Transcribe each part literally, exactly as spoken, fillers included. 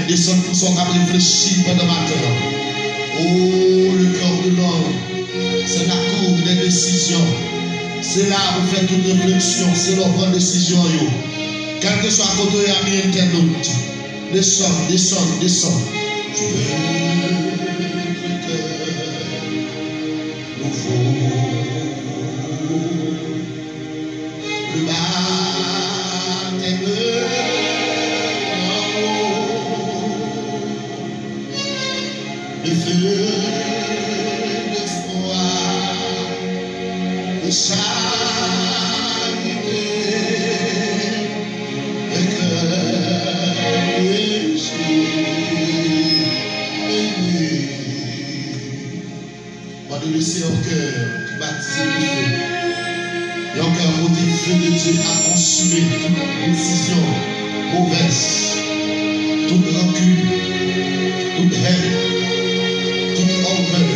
Desann pou sa w k ap reflechi pandan maten an. Oh, le cœur de l'homme, c'est la cour des décisions. Se la pou fè tout refleksyon, se la w pran desizyon yo. Kèlkeswa kote w ye, ami entènot, desann, desann, desann. Je veux un cœur nouveau. Le baptême d'en haut, le feu de foi, de charité, un cœur de Jésus. Mande le Seyè yon kè ki batize de feu. Yon kè kote feu de Dieu a konsime tout desizyon movèz, tout rankin, tout hèn, tout ògèy.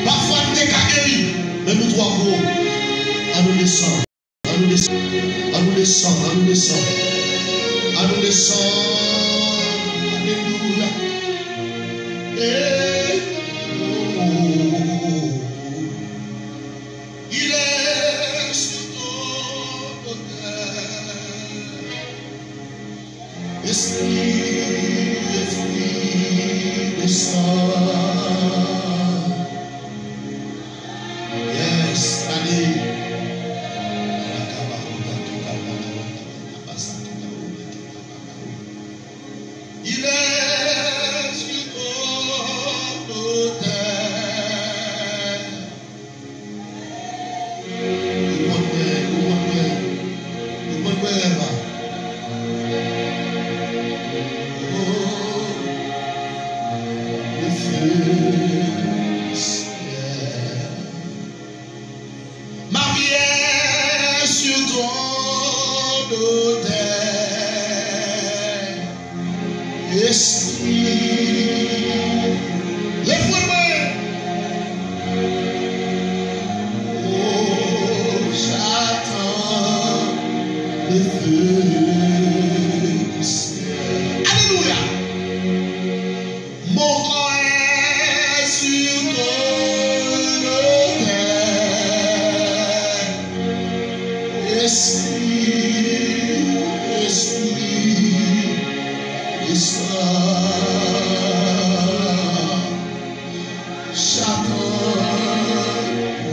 Pafwa n te ka geri, men nou twò gwo. Ann nou desann. Ann nou desann, ann nou desann, ann nou desann. Ann nou desann. Alelouya. Eh, oh, oh, oh, oh. Il est sur ton autel. Esprit, Esprit, descend. Yes, allez. Il est sur ton autel. Ou konn mwen, ou konn mwen, ou konn mwen, Eva. Oh, le feu du ciel. Ma vie est sur ton autel. Esprit, lève mwen. Oh, j'attends le feu du ciel. Alléluia. Mon corps est sur ton autel. Esprit, Esprit, descends. J'attends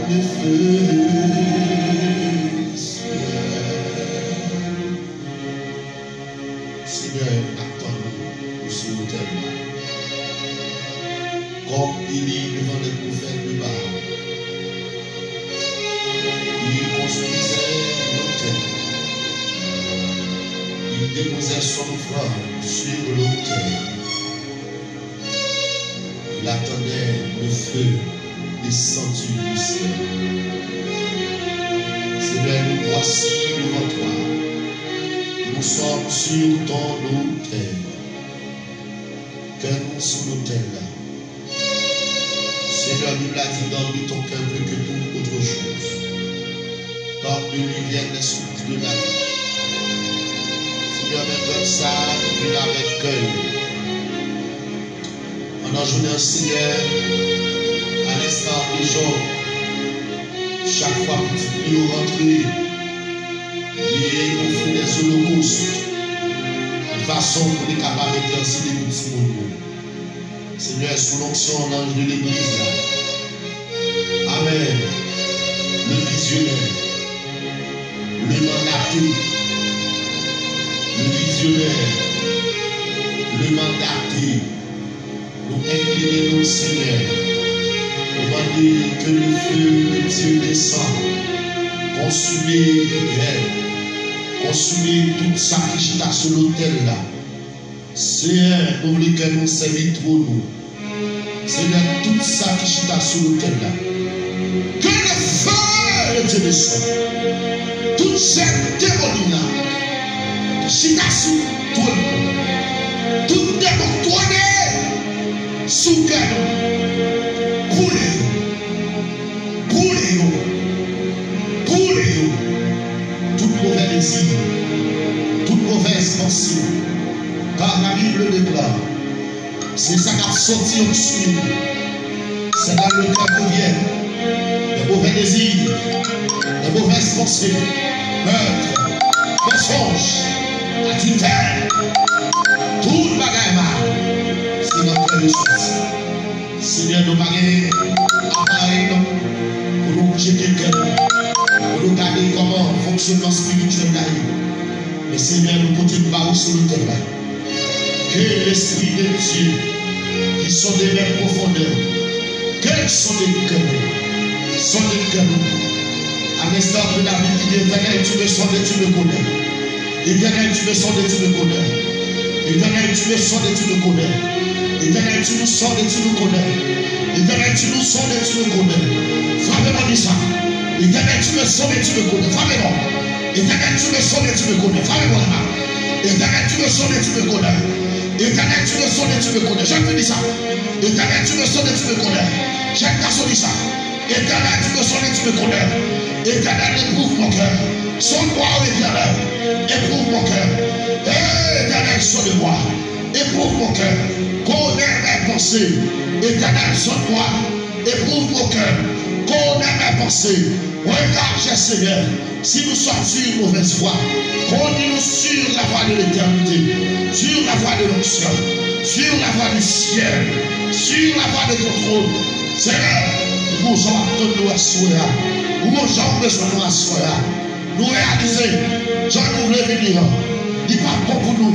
le feu du ciel. Senyè, n ap tann ou sou otèl la. Kòm Eli devan lè pwofèt de Baal, li konstwizè yon otèl. Li depozè son ofrann sou lotèl. Il attendait le feu descendu du ciel. Seigneur, nous voici devant toi. Nous sommes sur ton autel. Kè nou sou lotèl la. Senyè, Bib la di, garde ton cœur plus que toute autre chose. Car de lui viennent les sources de la vie. Senyè, men pèp sa ki vin avèk kè yo. Pandan jounen an, Senyè, a lenstar de Jòb, chak fwa pitit li yo rantre, li ofri dè olokòs, yon fason pou li kapab entèsede pou timoun yo. Senyè, sou lonksyon lanj de legliz la. Amèn. Le vizyonè, le mandate, le vizyonè, le mandate. Nou enkline nou, Senyè. Nou mande ke le feu de Dieu descend, konsime tout hèn, konsime tout sa ki chita sou lotèl la. Senyè, nou vle kè nou sèvi twòn ou. Senyè, tout sa ki chita sou lotèl la, que le feu de Dieu descende. Tout chèf demon la ki chita sou twòn, tout demon twone sou kè nou, boule yo, boule yo, boule yo. Tout move dezi, tout movèz panse, car la Bible Dekla, se sa k ap soti ann sou nou. C'est dans le cœur que viennent les mauvais désirs, les mauvaises pensées, meurtre, mensonge, adultère, tout bagay mal, se nan kè yo soti. Senyè, nou pa gen aparèy non pou nou tcheke kè nou, pou nou gade kòman fonksyonman espirityèl la ye. Men Senyè, nou pote nou ba ou sou lotèl la. Que l'Esprit de Dieu qui sonde les profondeurs, que sonde kè nou, sonde kè nou. À l'instant que David dit, Éternel, tu me sondes et tu me connais. Éternel, tu me sondes et tu me connais. Éternel, tu me sondes et tu me connais. Éternel, tu nous sondes et tu nous connais. Éternel, tu nous sondes et tu nous connais. Frape mwen, di sa. Éternel, tu me sondes et tu me connais. Frape mwen. Éternel, tu me sondes et tu me connais. Frape mwen la. Éternel, tu me sondes et tu me connais. Éternel, tu me sondes et tu me connais. Jèn fi, di sa. Éternel, tu me sondes et tu me connais. Jèn gason, di sa. Éternel, tu me sondes et tu me connais. Éternel, éprouve mon cœur. Sonde-moi, ô Éternel. Éprouve mon cœur. Hé, Éternel, sonde-moi. Éprouve mon cœur. Connais mes pensées. Éternel, sonde-moi. Éprouve mon cœur. Connais mes pensées. Regarde, cher Seigneur, si nous sommes sur une mauvaise voie. Conduis-nous sur la voie de l'éternité, sur la voie de l'onction, sur la voie du ciel, sur la voie de ton trône. Senyè, ou gon jan w ap tann nou aswè a. Ou gon jan w bezwen nou aswè a. Nou reyalize, jan nou vle vini an, li pa bon pou nou.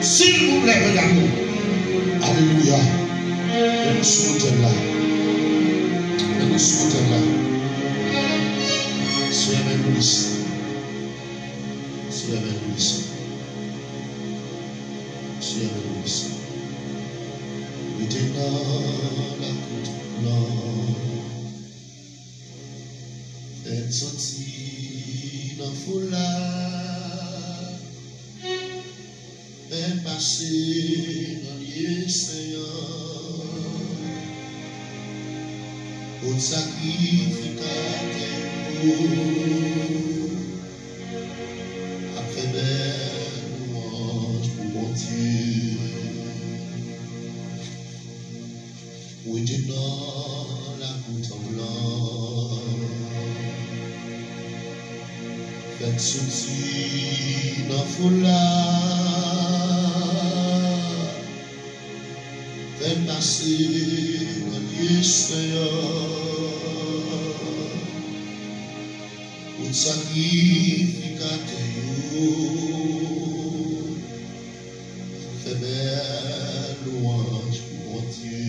Silvouplè, men nou. Alelouya. Men nou sou lotèl la. Men nou sou lotèl la. Senyè, men nou isit. Senyè, men nou isit. Senyè, men nou isit. Rete nan lakou tremblan. Fè n soti nan foul la. Fè n pase nan lye sen an. Kot sakrifikatè yo ap fè bèl lwanj pou Bondye. Rete nan lakou tremblan. Fè n soti nan foul la. Fè n pase nan lye sen an. Kot sakrifikatè yo fè bèl lwanj pou Bondye.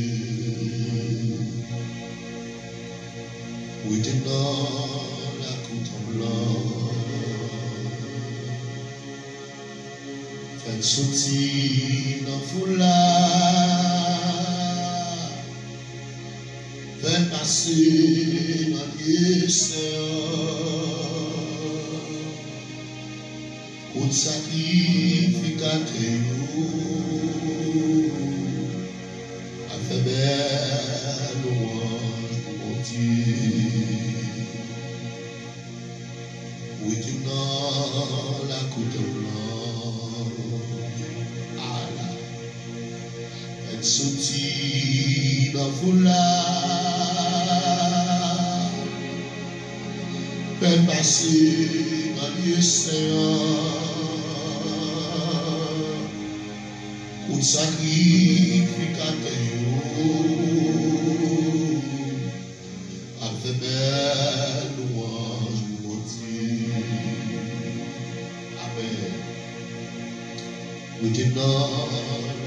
Rete nan lakou tremblan. Fè n soti nan foul la. Fè n pase nan lye sen an. Kot sakrifikatè yo ap fè bèl lwanj pou Bondye. Rete nan lakou tremblan. Ala. Fè n soti nan foul la. Fè n pase nan lye sen an. Kot sakrifikatè yo ap fè bèl lwanj pou Bondye. Amèn. Rete nan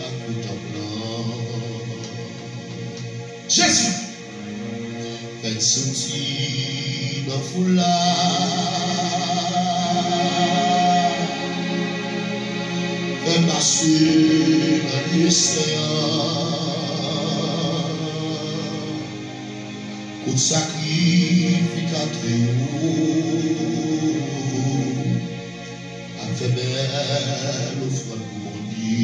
lakou tanp lan. Jezi! Fè n soti nan foul la. Fè n pase nan lye sen an. Kot sakrifikatè yo ap fè bèl ofrann pou Bondye.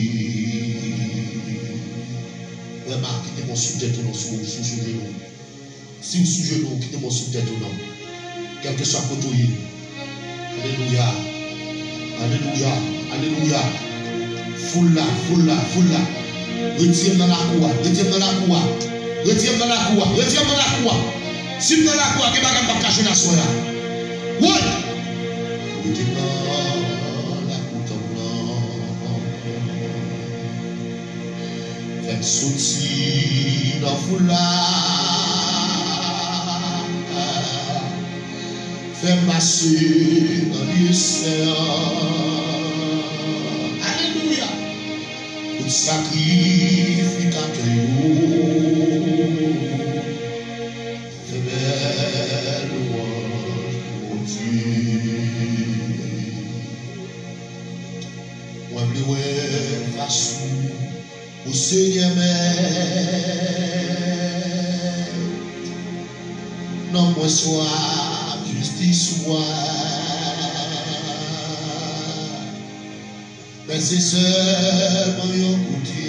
Frè m, kite men w sou tèt ou non, sou, sou, sou jenou. Si w sou jenou, kite men w sou tèt ou non. Kèlkeswa kote w ye. Alelouya. Alelouya. Alelouya. Foul la, foul la, foul la. Retire m nan lakou a, retire m nan lakou a. Retire m nan lakou a, retire m nan lakou a. Si m nan lakou a, gen bagay m p ap ka jwenn aswè a. Woy! Retire m nan lakou tanp lan. Fè m soti nan foul la. Fè m pase nan lye sen an. Alelouya! Tout sakrifikatè yo, fè bèl lwanj pou Bondye. Mwen vle wè fas ou, o Senyè, mèt. Non mwen swa jistis ou a. Men se sèlman yon kote.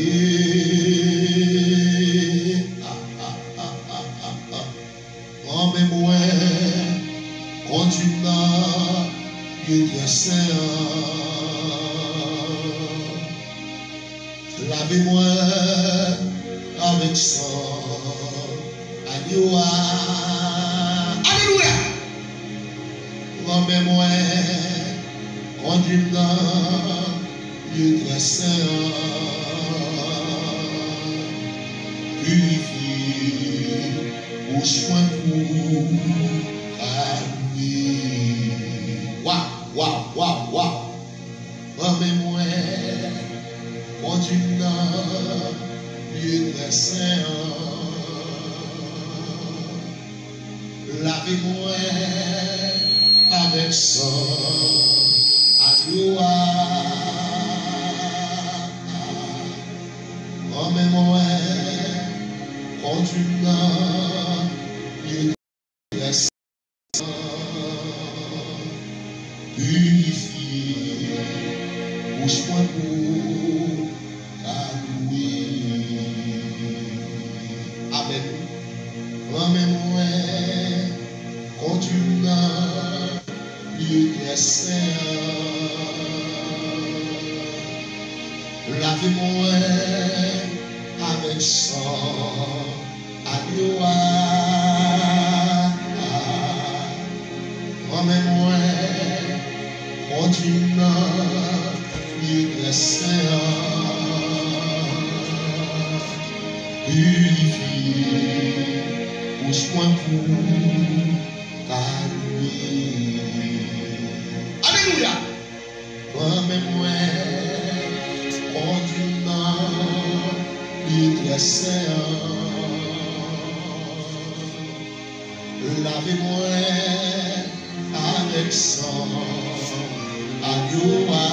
Pran men mwen, kondui m nan lye trè sen an. Lave mwen avèk san ayo a. Alelouya! Pran men mwen, kondui m nan lye trè sen an. Pirifye bouch mwen pou ka loure. Wa, wa, wa, wa. Pran men mwen, kondui m nan lye trè sen an. Lave mwen avèk san ayo a. Pran men mwen, kondui m nan lye trè sen an. Pirifye bouch mwen pou ka loure. Amèn. Pran men mwen, kondui m nan lye trè sen an. Lave mwen avèk san ayo a. Pran men mwen, kondui m nan lye trè sen an. Pirifye bouch mwen pou ka loure. Alelouya! Pran men mwen, kondui m nan lye trè sen an. Lave mwen avèk san ayo a.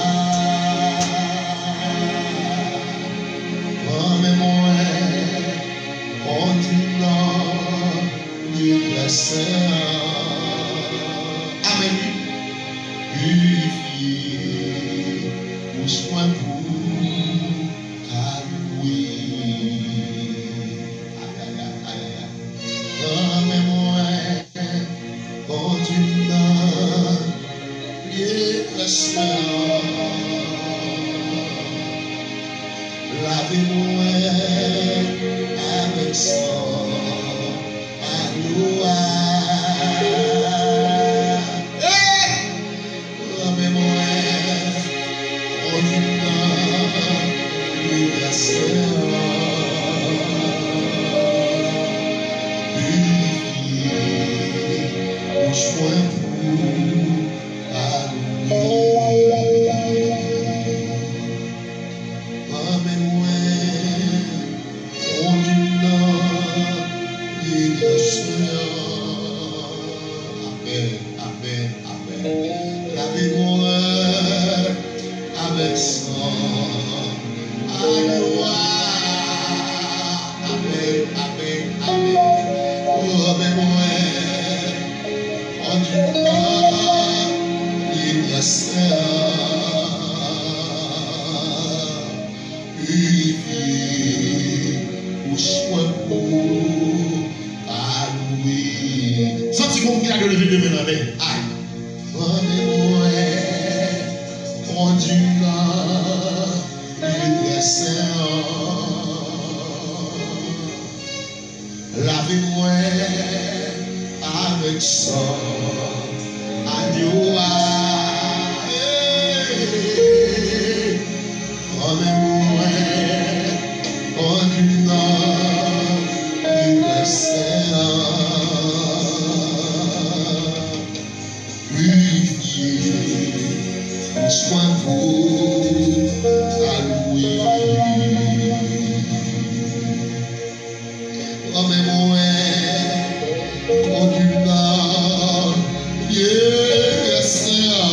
Pran men mwen, kondui m nan lye trè sen an. Amèn, wi. Pirifye bouch mwen pou ka loure. Ayayay, ayayay. Pran men mwen, kondui m nan lye trè sen an. Lave mwen avèk san ayo a. Hey! Pran men mwen, kondui m nan lye trè sen an. Pirifye bouch mwen pou ka loure. Pran men mwen, kondui m nan lye trè sen an. Amèn, amèn, amèn. Lave mwen avèk san ayo a. Amèn, amèn, amèn. Pran men mwen, kondui m nan lye trè sen an. Pirifye bouch mwen pou ka loure. Santi gon moun ki ta dwe leve, leve l anlè. Ay. Pran men mwen, kondui m nan lye San agno a, eh, kòm mwen, kòm nan, li rèsè a. Pirifye bouch mwen pou al wi. Kòm mwen, kòm nan, li rèsè a.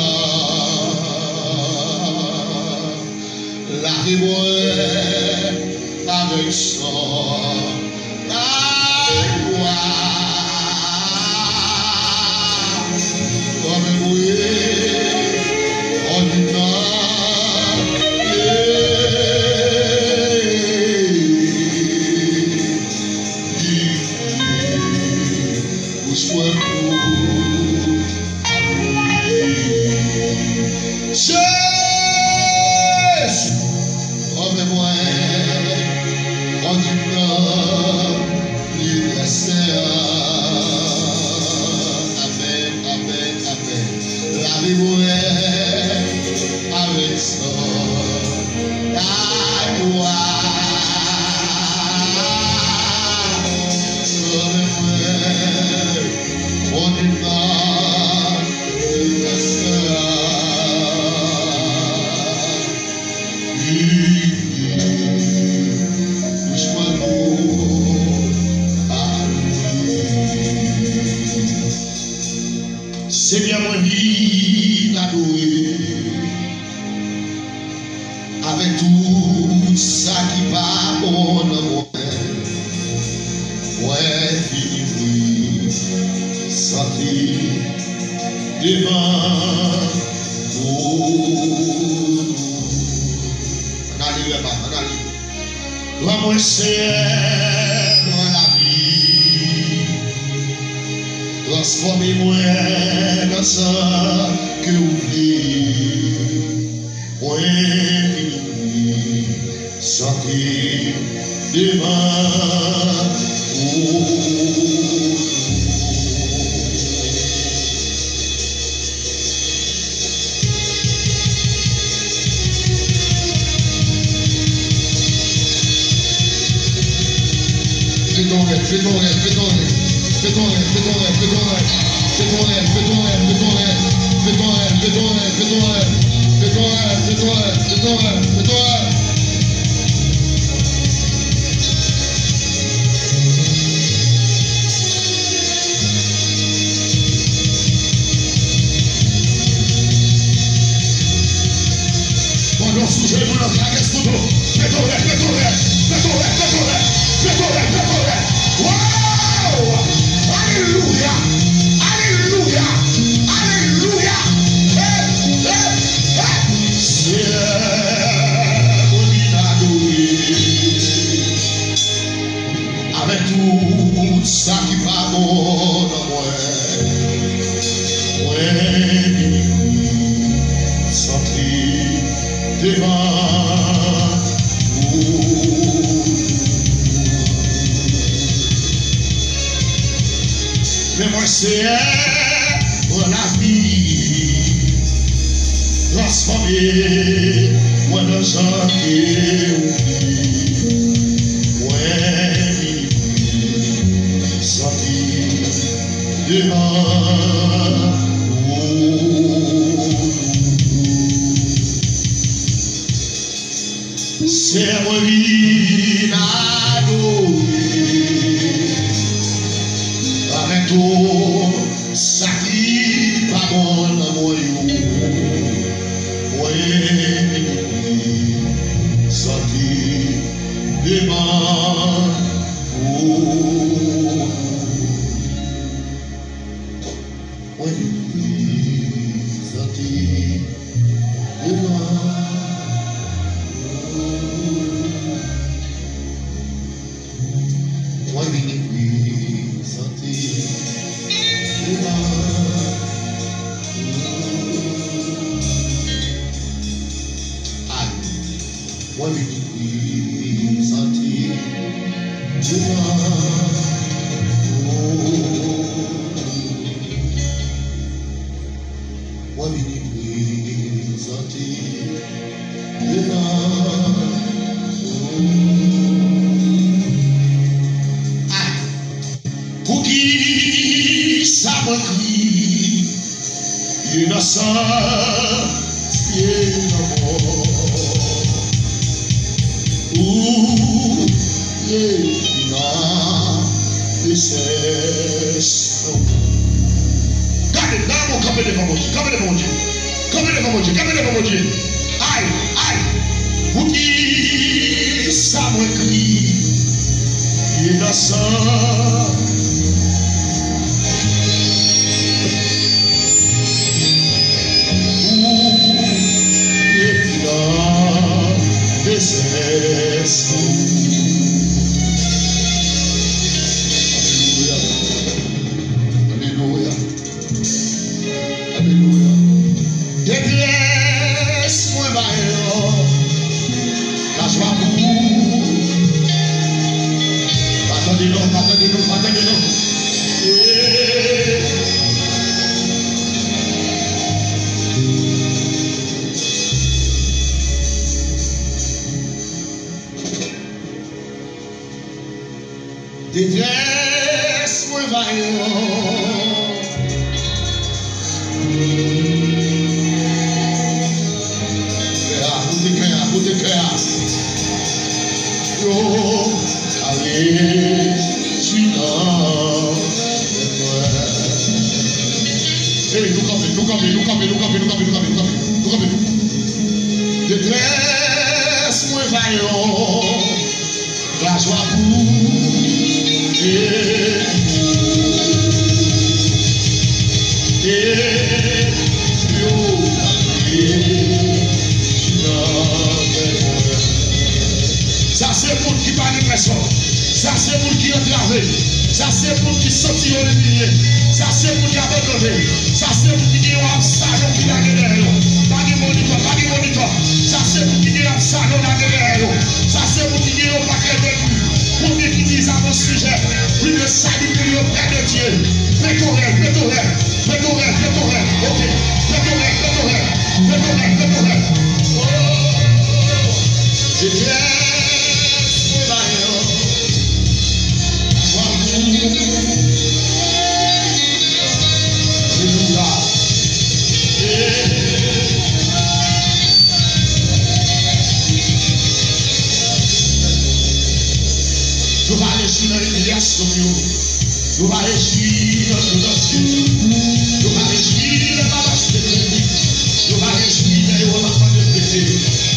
Lave mwen avèk san agno a. Kòm mwen, kòm nan, li rèsè a. Bouch mwen pou al wi. Jezi! Kòm mwen, kòm nan, li rèsè a. Amèn, amèn, amèn. Lave mwen avèk san agno a. Sove mwen, Bondye nan, li rèsè a. Pirifye bouch mwen pou al wi. Senyè, mwen vin adore avèk tout sa ki pa bon nan mwen. Mwen vini prezante devan ou. Ann ale, Rema, ann ale. Pran mwen, Senyè, pran lavi. Transfòme mwen nan sa ke ou vle. Mwen vini prezante devan ou. Fè ton rèl, fè ton rèl, fè ton rèl. Fè ton rèl, fè ton rèl, fè ton rèl. Fè ton rèl, fè ton rèl, fè ton rèl. Fè ton rèl, fè ton rèl, fè ton rèl. Fè ton rèl, fè ton rèl, fè ton rèl, fè ton rèl. Pandan w sou jenou nan travès tout ou. Fè ton rèv, fè ton rèv, fè ton rèv, fè ton rèv, fè ton rèv, fè ton rèv. Wow! Alelouya! Alelouya! Alelouya! Hey! Hey! Hey! Senyè, mwen vin adore avèk tout sa ki pa bon nan mwen. Mwen vini prezante devan ou. Men mwen, Senyè, pran lavi, transfòme mwen nan jan ke ou vle. Mwen vini prezante devan ou. Senyè, mwen vin adore avèk tout sa ki pa bon nan mwen yo. Mwen vini prezante devan ou. Mwen vin prezante devan ou. Mwen vin prezante devan ou. Alelouya. Mwen vin prezante devan ou. Ou ye nan desèz. Gade, gade, kanpe devan Bondye, kanpe devan Bondye, kanpe devan Bondye, kanpe devan Bondye. Ay, ay, poukisa mwen kriye nan san? Ou ye nan dezès. Alelouya. Alelouya. Alelouya. Detrès mwen va yo. Lajwa pou ou. Pa tande non, pa tande non, pa tande non. Eh. Detrès mwen va yo. Kè a, koute kè a, koute kè a. Yo, ale, switan. Ey, nou kanpe, nou kanpe, nou kanpe, nou kanpe. Detrès mwen va yo. Lajwa pou ou. Eh, eh, yo, eh, sa se moun ki pa gen pèsòn. Sa se moun ki antrave. Sa se moun ki santi yo imilye. Sa se moun ki abandone. Sa se moun ki gen yon Absalom ki lage dèyè yo. Pa gen monitò, pa gen monitò. Sa se moun ki gen Absalom lage dèyè yo. Sa se moun ki gen yon pakèt de kou. Konbyen ki di sa nan sijè? Wi, le salut pou yo, pè de Dye. Petorèl, Petorèl, Petorèl, Petorèl. Ok. Petorèl, Petorèl, Petorèl, Petorèl. Oh! Detrès mwen va yo. Alelouya. Yo va rejwi nan imilyasyon yo. Yo va rejwi nan doulè yo. Yo va rejwi lè m ap achte kredi. Yo va rejwi lè yo wè m ap mande prete.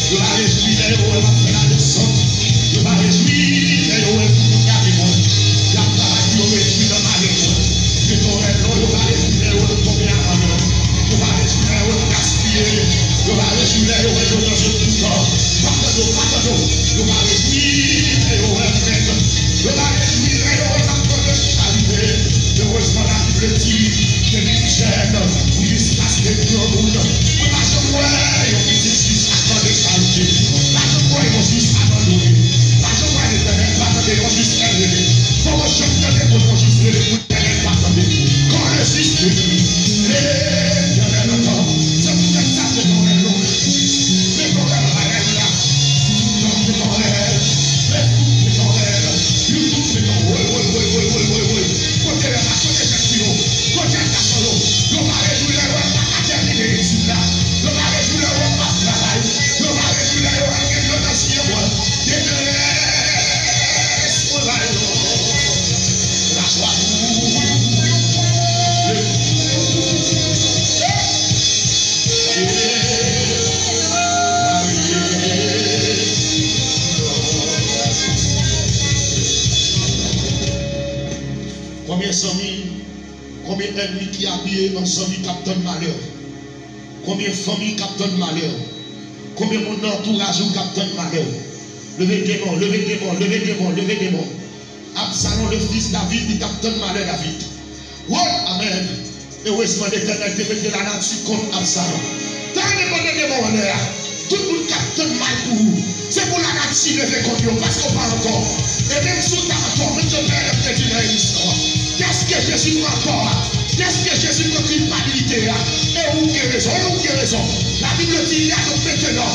Yo va rejwi lè yo wè m ap fè ladesant. Yo va rejwi lè yo wè tout moun gade mwen. Y ap travay pou yo rejwi nan mare mwen. Petorèl non, yo va rejwi lè yo tonbe avan yo. Yo va rejwi lè yo gaspiye. Yo va rejwi lè yo wè yo nan je toutan. Pa tande w, pa tande w. Yo va rejwi lè yo wè m mèg. Yo va rejwi lè yo wè m ap mande charite. Erezman, Labib di, depi m jèn, m jis Paske granmoun, mwen pa janm wè yon pitit jis ap mande charite. Pa janm wè yon jis abandone. Pa janm wè Letènèl pa tande yon jis rele. Fò mwen janm tande kote yon jis rele pou Letènèl pa tande. Quand le juste crie, l'Éternel entend. Se poutèt sa, Letènèl, nou rele jis. Letènèl pa rele la. Nan Letènèl, Facebook Letènèl, YouTube Letènèl, woy, woy, woy. Kote lè pa kote jèn fi yo. Kote gason yo? Yo pa rejwi lè yo wè m pa ka tèmine etid la. Yo pa rejwi lè yo wè m p ap travay. Yo pa rejwi lè yo wè m gen dlo nan zye mwen. Detrès mwen ba yo. Lajwa pou. Konbyen zanmi, konbyen ènmi ki abiye an zanmi k ap tann malè? Konbyen fanmi k ap tann malè? Konbyen moun nan antouraj ou k ap tann malè? Leve de men w, leve de men w, leve de men w, leve de men w. Absalom, le fils David, li t ap tann malè David. Woy! Amèn! Erezman, Letènèl te mete lanati kont Absalom. Tande, mande de men w anlè a. Tout moun k ap tann mal pou ou, se pou lanati leve kont yo, paske w pa ankò. E menm si w ta ankò, menm jan Pè Èlèn te di nan emisyon an, dèske Jezi pran tò a, dèske Jezi pran kilpabilite a, e ou gen rezon, e ou gen rezon. Labib di, il y a donc maintenant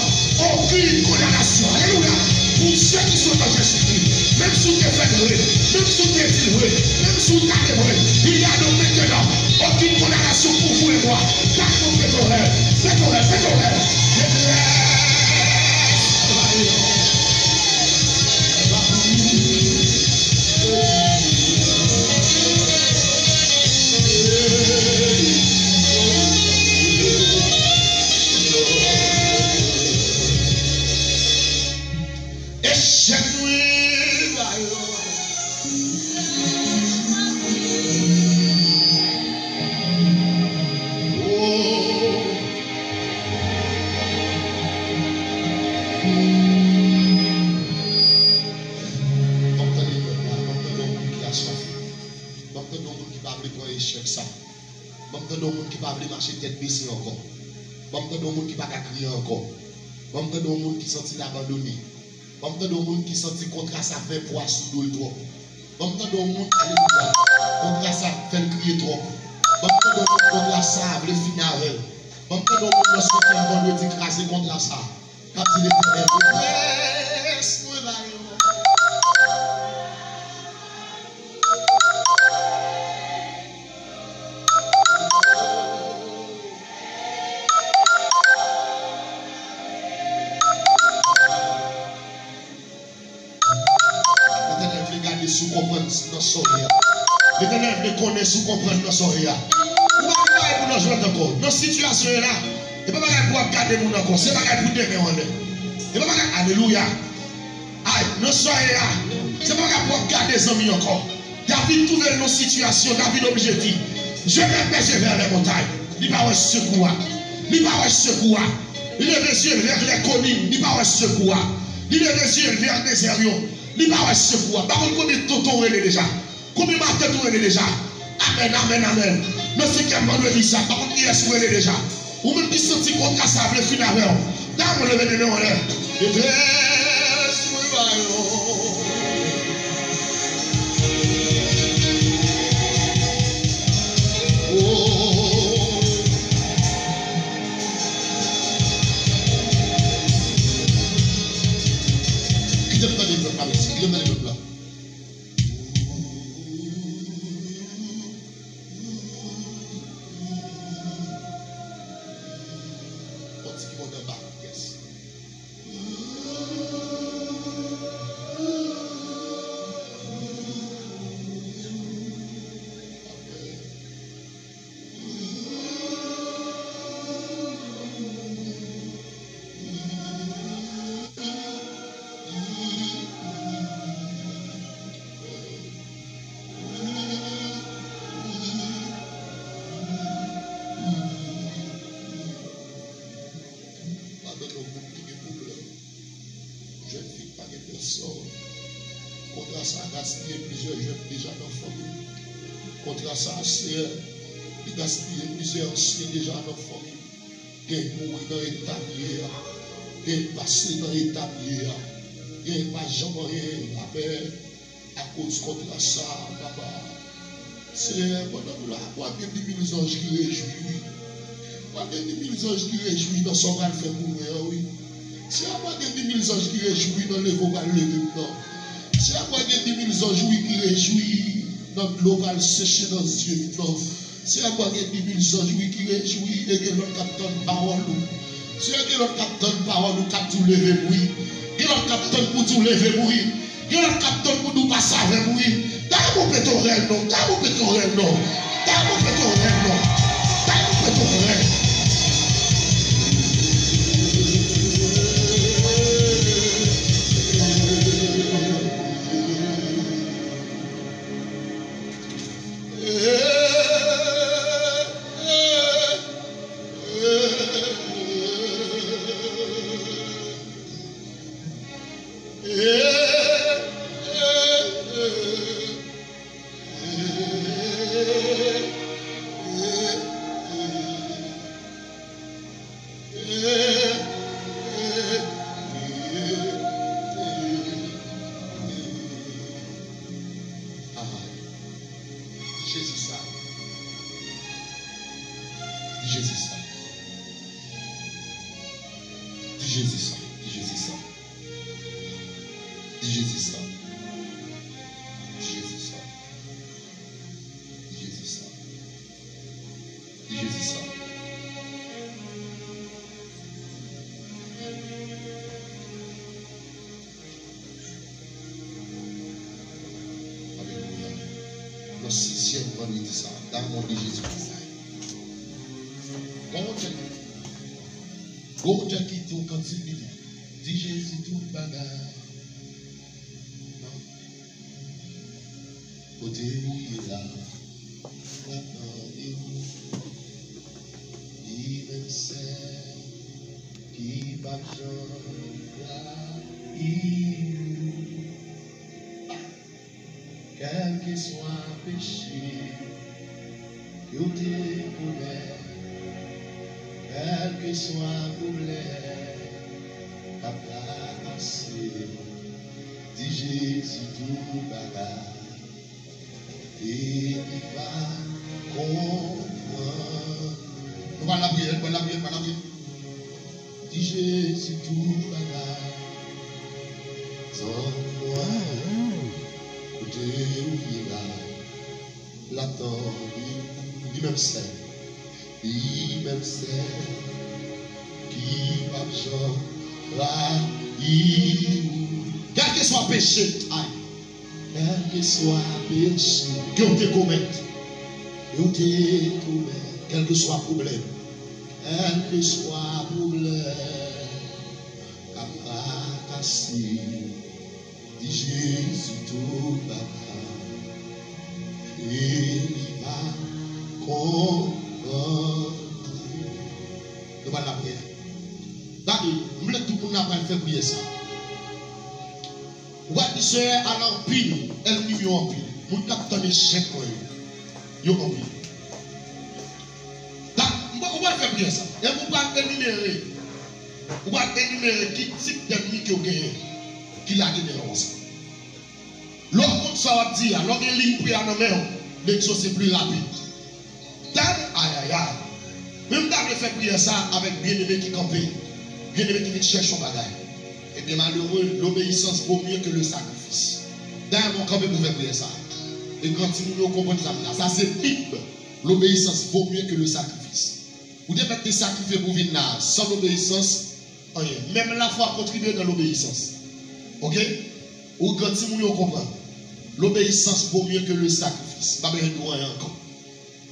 aucune condamnation. Alelouya. Pour ceux qui sont en Jésus-Christ, menm si w te fè l vre, menm si w te di l vre, menm si w ta de vre, il y a donc maintenant Okenn kondanasyon pou ou e mwa. Gade yon petorèl, petorèl, petorèl. Detrès, travayè. Echèk mwen ba yo. Oh. Ban m tande pèp la, ban m tande yon moun ki aswafe. Ban m tande yon moun ki pa vle pran echèk sa. Ban m tande yon moun ki pa vle mache tèt bese ankò. Ban m tande yon moun ki pa ka kriye ankò. Ban m tande yon moun ki santi l abandone. Ban m tande yon moun ki santi kontra sa fè pwa sou do l twòp. Ban m tande yon moun, alelouya, kontra sa fè l kriye twòp. Ban m tande yon moun kontra sa vle fini avè l. Ban m tande yon moun nan senkyèm vandredi kraze kontra sa k ap di Letènèl, detrès mwen ba yo. Letènèl vle gade si w konprann nan sa w ye a. Letènèl vle konnen si w konprann nan sa w ye a. Ou pa gen bagay pou w nan jwèt ankò. Nan sitiyasyon w ye la, e pa bagay pou w ap gade moun ankò. Se bagay pou demen w anlè. E pa bagay, alelouya. Ay, nan sa w ye a, se pa bagay pou w ap gade zanmi ankò. David twouve l nan sitiyasyon, David oblije di, je lève mes yeux vers les montagnes. Li pa wè sekou a. Li pa wè sekou a. Li leve zye l vers les collines. Li pa wè sekou a. Li leve zye l vers dezè yo. Li pa wè sekou a. Pa konn konbyen tonton w rele deja. Konbyen matant ou rele deja? Amèn, amèn, amèn. Nan senkyèm vandredi sa, pa konn kiyès ou rele deja. Ou menm ki santi kontra sa vle fin avè w. Dam leve men w anlè. Detrès mwen ba yo. Oh. Kite m tande pèp la, mèsi. Kite m tande pèp la. Yon ti ki monte anba, yes. Ladan nan moun ki gen pwoblèm, jèn fi ki pa gen pèsòn. Kontra sa a gaspiye plizyè jèn deja nan fanmi. Kontra sa a, Seyè, li gaspiye plizyè ansyen deja nan fanmi. Gen mouri nan eta m ye a. Gen pase nan eta m ye a. Gen pa janm anyen. Amèn. Akoz kontra sa a, papa. Seyè, pandan nou la, pral gen di mil zanj ki rejwi, wi. Pral gen di mil zanj ki rejwi nan sa w pral fè pou mwen an, wi. Seyè, pral gen di mil zanj ki rejwi nan leve w pral leve m nan. Seyè, pral gen di mil zanj, wi, ki rejwi nan dlo w pral seche nan zye m nan. Seyè, pral gen di mil zanj, wi, ki rejwi e gen lòt k ap tann pawòl ou. Seyè, gen lòt k ap tann pawòl ou k ap di w leve m, wi. Gen lòt k ap tann pou di w leve m, wi. Gen lòt k ap tann pou di w pase avè m, wi. Dam ou pete rèl non, dam ou pete rèl non. Dam ou pete rèl non. Dam ou pete rèl. Ah, Jezi sa. Jezi sa. Di Jezi sa, di Jezi sa. Di Jezi sa. Di Jezi sa. Di Jezi sa. Dezyèm vandredi sa, dan non de Jezi. Gon Dye, gon Dye ki tou kantik li di, di Jezi tout bagay. Kote ou ye la, m ap mande ou. Li menm sèl ki p ap janm trayi ou. Kèlkeswa peche ke w te komèt, kèlkeswa pwoblèm k ap trakase w, di Jezi tout bagay, e li va konprann. Nou pral lapriyè, pral lapriyè, pral lapriyè. Di Jezi tout bagay. Zanmi mwen, kote ou ye la, l ap tande ou. Li menm sèl, li menm sèl ki p ap janm trayi ou. Kèlkeswa peche, ay, kèlkeswa peche ke w te komèt, ke w te komèt, kèlkeswa pwoblèm, kèlkeswa pwoblèm k ap trakase w, di Jezi tout bagay, e li va konprann. Nou pral lapriyè. Gade, m vle tout moun nan pral fè priyè sa. Ou pral di, Senyè, al anpil, ènmi m yo anpil. Moun k ap tann echèk mwen yo, yo anpil. Dak, m pral, ou pral fè priyè sa. E ou pral enimere, ou pral enimere ki tip dènmi ke w genyen ki lage deyò w sa. Lè w konn sa w ap di a, lè w gen liy priyè a nan men w, l egzose pli rapid. Dam, ayayay. Men m ta vle fè priyè sa avèk byeneme ki kanpe, byeneme ki vin chèche yon bagay. Ebyen, malere, l'obéissance vaut mieux que le sacrifice. Dam, ou kanpe pou fè priyè sa. E grann timoun yo konprann sa m di la. Sa se Bib. L'obéissance vaut mieux que le sacrifice. Ou te mèt te sakrifye pou vin la, sans l'obéissance, anyen. Même la foi contribue dans l'obéissance. Oke? Ou grann timoun yo konprann. L'obéissance vaut mieux que le sacrifice. Pa bezwen di w anyen ankò.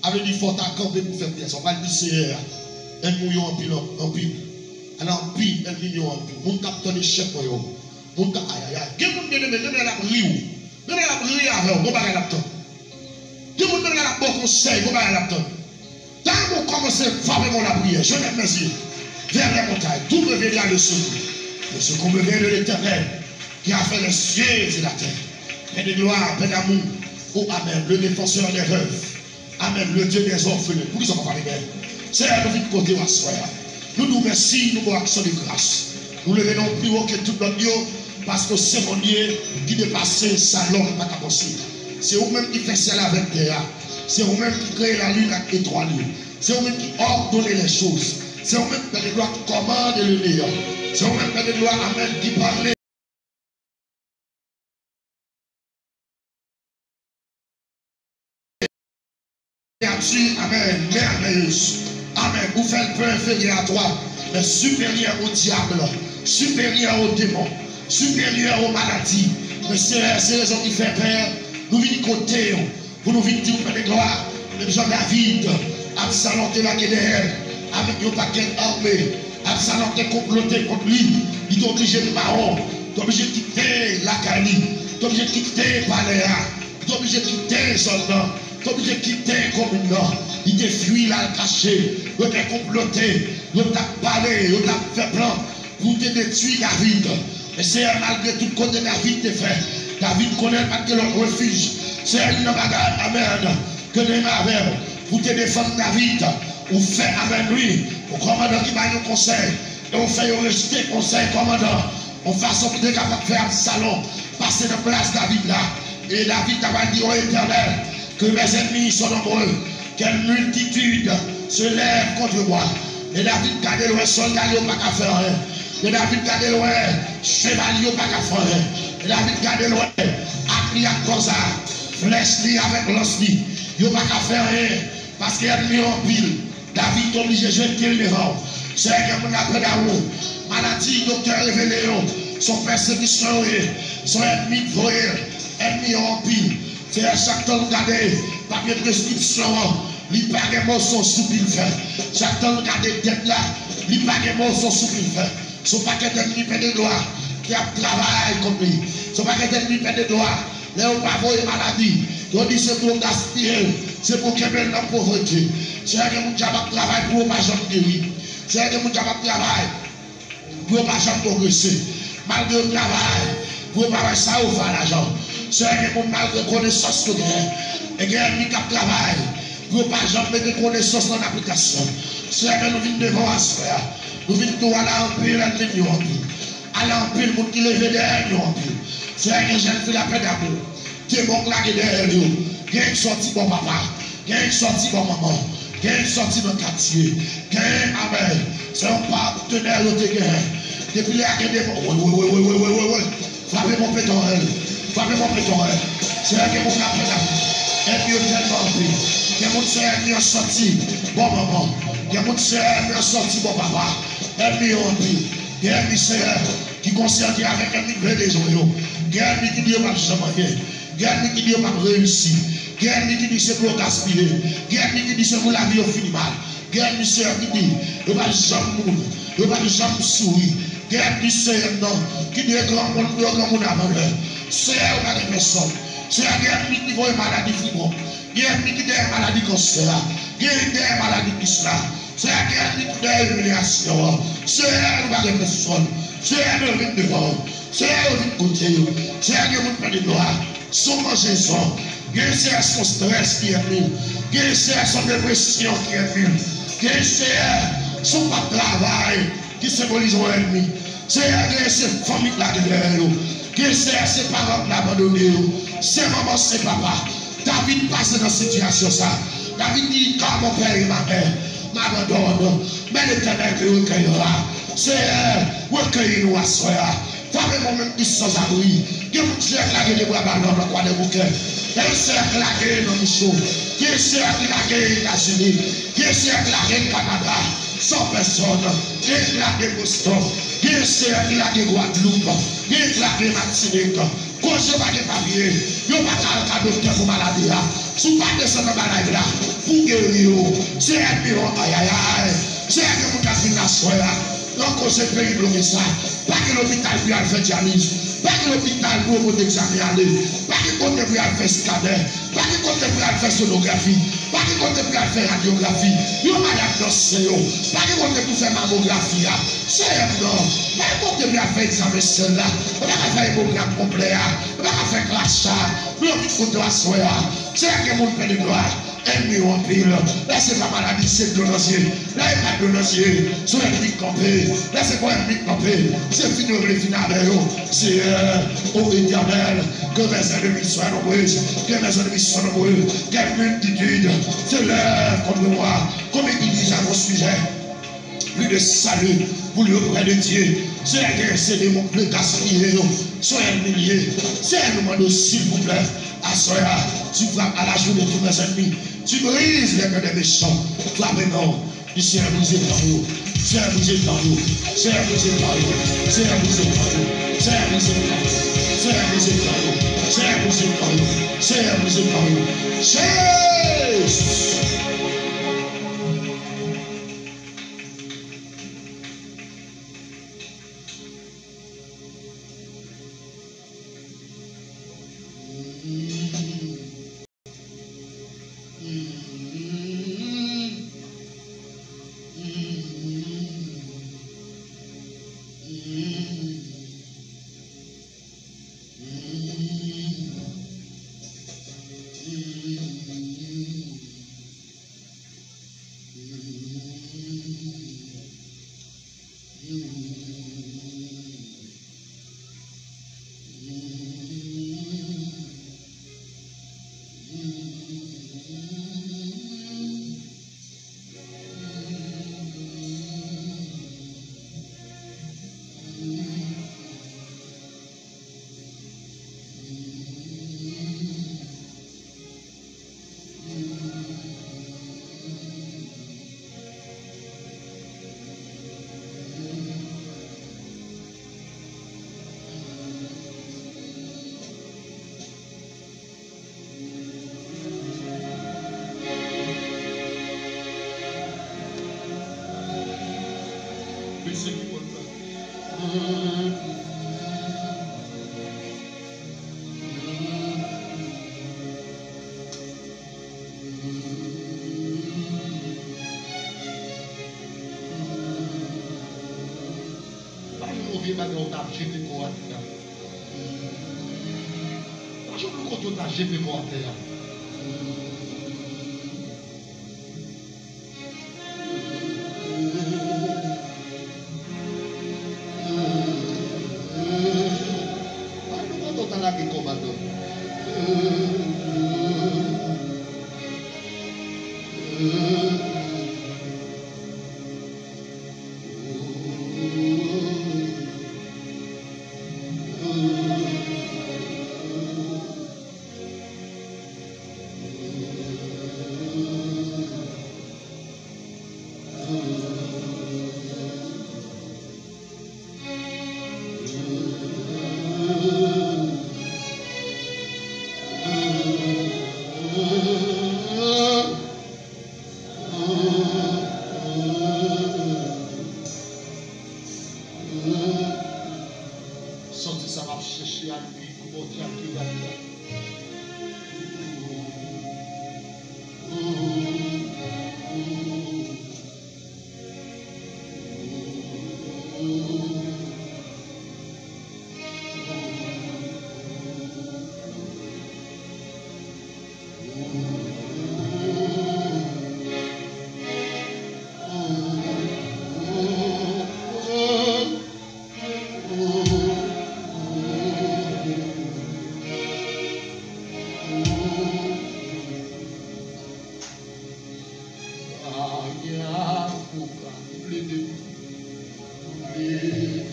A vle di fò w ta kanpe pou fè priyè sa. W pral di Senyè a, ènmi w yo anpil, anpil. Al anpil, ènmi m yo anpil. Moun k ap tann echèk mwen yo. Moun k ap, ayayay. Gen moun byeneme, menm lè l ap ri w. Menm lè l ap ri avè w, gon bagay l ap tann. Gen moun menm lè l ap ba w konsèy, gon bagay l ap tann. Dam, ou kòmanse frape mwen lapriyè. Je lève mes yeux vers les montagnes. D'où me viendra le secours? Le secours me vient de l'Éternel, qui a fait les cieux et la terre. Père de gloire, Père d'amour. Oh, amen. Le défenseur des veuves. Amen. Le Dieu des orphelins. Poukisa w pa frape men? Senyè, nou vin kote w aswè a. Nou di w mèsi, nou ba w aksyon de gras. Nou leve non w pi wo ke tout lòt yo, paske w se Bondye ki depase sa lòm pa ka panse. Se ou menm ki fè syèl avèk tè a. Se ou menm ki kreye lalin ak etwal yo. Se ou menm ki òdone lè choz. Se ou menm, Pè de glwa, ki kòmande le neyan. Se ou menm, Pè de glwa, amèn, ki pale créature, amen, merveilleuse. Amen. Ou fè l pa inférieur à toi, mais supérieur au diable, supérieur aux démons, supérieur aux maladies. Men Senyè, se rezon ki fè, Pè, nou vin kote w, pou nou vin di w, Pè de glwa, menm jan David, Absalon te lage dèyè l avèk yon pakèt ame. Absalon te konplote kont li, li te oblije mawon, li te oblije kite lakay li, li te oblije kite palè a, li te oblije kite zòn nan, li te oblije kite komin nan. Li te fui, l al kache. Yo te konplote, yo t ap pale, yo t ap fè plan pou te detwi David. Men Senyè, malgre tout kote David te fè, David konnen l pa t gen lòt refij. Senyè, youn nan bagay, amèn, ke nou renmen avè w, pou te defann David, ou fè, amèn, wi, yon kòmandan ki bay yon konsèy, e ou fè yo rejte konsèy kòmandan, yon fason pou te kapab fè Absalon pase nan plas David la. E David ta pral di, O Etènèl, que mes ennemis sont nombreux, quelle multitude se lève contre moi. Men David gade l wè sòlda l yo pa ka fè anyen. Men David gade l wè cheval yo pa ka fè anyen. Men David gade l wè ak li ak kòz a, flèch li avèk lans li, yo pa ka fè anyen, paske ènmi yo anpil. David te oblije jete l devan w. Senyè, gen moun la pè dawou. Maladi, doktè revele yo, se yon pèsekisyon yo ye, se yon ènmi k voye l. Ènmi yo anpil. Senyè, chak tan nou gade, Papye preskripsyon an, li pa gen moso soup li fè. Sa k tann gade tèt la, li pa gen moso soup li fè. Se yon pakèt ènmi pen de glwa ki ap travay kont li. Se yon pakèt ènmi pen de glwa. Lè yo pa voye maladi, yo di se pou yo gaspiye l, se pou yo kenbe l nan povrete. Seyè, gen moun djab ap travay pou yo pa janm geri. Seyè, gen moun djab ap travay pou yo pa janm pwogrese. Malgre yo travay pou yo pa wè sa yo fè a lajan. Seyè, gen moun malgre konesans yo genyen, e gen ènmi k ap travay pou yo pa janm mete konesans lan an aplikasyon. Seyè, men nou vin devan w aswè a. Nou vin di w ale anpil ènmi n yo anpil. Ale anpil moun ki leve dèyè n yo anpil. Seyè, gen jèn fi Lapè Damou. Demon k lage dèyè l yo. Gen k sòti bò papa. Gen k sòti bò manman. Gen k sòti nan katye. Gen, amèn. Se yon patenè yo te genyen. Depi lè a gen demon. Woy, woy, woy. Frape bò peton èl. Frape bò peton èl. Seyè, gen moun k ap fè dam. Ènmi yo tèlman anpil. Gen moun se ènmi an sòti bò manman. Gen moun se ènmi an sòti bò papa. Ènmi yo anpil. Gen ènmi, Seyè, ki konsène avèk ènmi k vle dezwe yo. Gen ènmi ki di yo p ap janm anyen. Gen ènmi ki di yo p ap reyisi. Gen ènmi ki di se pou yo gaspiye. Gen ènmi ki di se pou lavi yo fini mal. Gen ènmi, Seyè, ki di yo p ap janm mouri. Yo p ap janm souri. Gen ènmi, Seyè, non, ki di yo granmoun pou yo granmoun avan lè. Seyè, yo pa gen pèsòn. Seyè, gen ènmi ki voye maladi fibwòm. Gen ènmi ki dèyè maladi kansè a. Gen dèyè maladi kis la. Seyè, gen ènmi ki dèyè imilyasyon an. Seyè, nou pa gen pèsòn. Seyè, nou vin devan w. Seyè, yo vin kote yo. Seyè, gen moun pèdi glwa. Se yon manjezon. Gen, Seyè, se yon strès ki ènmi l. Gen, Seyè, se yon depresyon ki ènmi l. Gen, Seyè, se yon pa travay ki senbolize yon ènmi. Seyè, gen se fanmi k lage dèyè yo. Gen, Seyè, se paran k abandone yo. Se manman, se papa. David pase nan sitiyasyon sa. David di, car mon père et ma mère m'abandonnent, mais l'Éternel me recueillera. Seyè, rekeyi nou aswè a. Frape mwen menm ki sanzabri. Gen moun Seyè k lage de bra balan nan Kwadèboukè. Gen Seyè k lage nan Micho. Gen Seyè ki lage Etazini. Gen Seyè k lage Kanada. San pèsòn. Gen k lage Boston. Gen Seyè ki lage Gwadloup. Gen k lage Matinik. Koz yo pa gen papye, yo pa ka al ka doktè pou maladi a. Si w pa desann anba live la pou w geri yo, se ènmi yo, ayayay. Se ènmi moun k ap vin aswè a. Nan koze peyi bloke sa. Pa gen lopital pou y al fè dyaliz. Pa gen lopital pou yo pote egzamen ale. Pa gen kote pou y al fè skanè. Pa gen kote pou y al fè sonografi. Pa gen kote pou y al fè radyografi. Yo malad nan sen yo. Pa gen kote pou fè mamografi a. Seyè m nan. Pa gen kote pou y al fè egzamen sèl la. Yo pa ka fè emogram konplè a. Yo pa ka fè klach a. Men yo vin kote w aswè a. Seyè, gen moun pèdi glwa. Ènmi yo anpil. Lè se pa maladi, se dlo nan zye. Lè e pa dlo nan zye, se yon ènmi k kanpe. Lè se pa yon ènmi k kanpe, se fini yo vle fini avè yo. Seyè, o Etènèl, que mes ennemis soient nombreux, que mes ennemis soient nombreux, quelle multitude s'élève contre moi, comme il disait à mon sujet. Plus de salut pour lui auprès de Dieu. Seyè, gen se demon k vle gaspiye yo. Se yon ènmi l ye. Seyè, nou mande w, silvouplè, aswè a, tu frappes à la journée tous mes ennemis. Tu brises les plans des méchants. Frape non. Di Seyè brize plan yo. Seyè brize plan yo. Seyè brize plan yo. Seyè brize plan yo. Seyè brize plan yo. Seyè brize plan yo. Seyè brize plan yo. Seyè brize plan yo. Jezi! Li konn sa. Pa yon move bagay ou t ap jete kò w atè a. Pa jwenn yon kote ou ta jete kò w atè a. Pa yon kote ou ta lage kò w atè a. Sòti sa m ap chèche a, li pou Bondye ak li la. Aya, ou ka plede, plede pou mwen.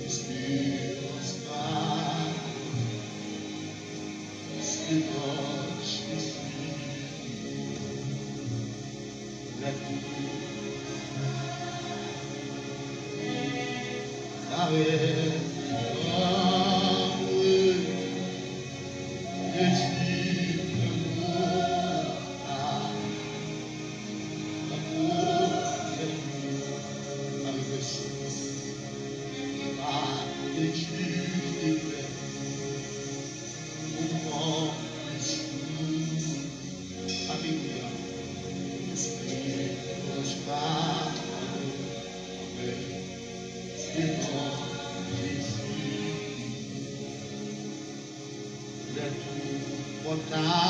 Esperans pa, esperans, esperans. Lè tou parèt, oh, wi. Jezi, lanmou a, lanmou a, pa egziste, pa egziste. Ou konplis. Alelouya. Espri transpa. Amèn. Se non Jezi. Lè tou pòt la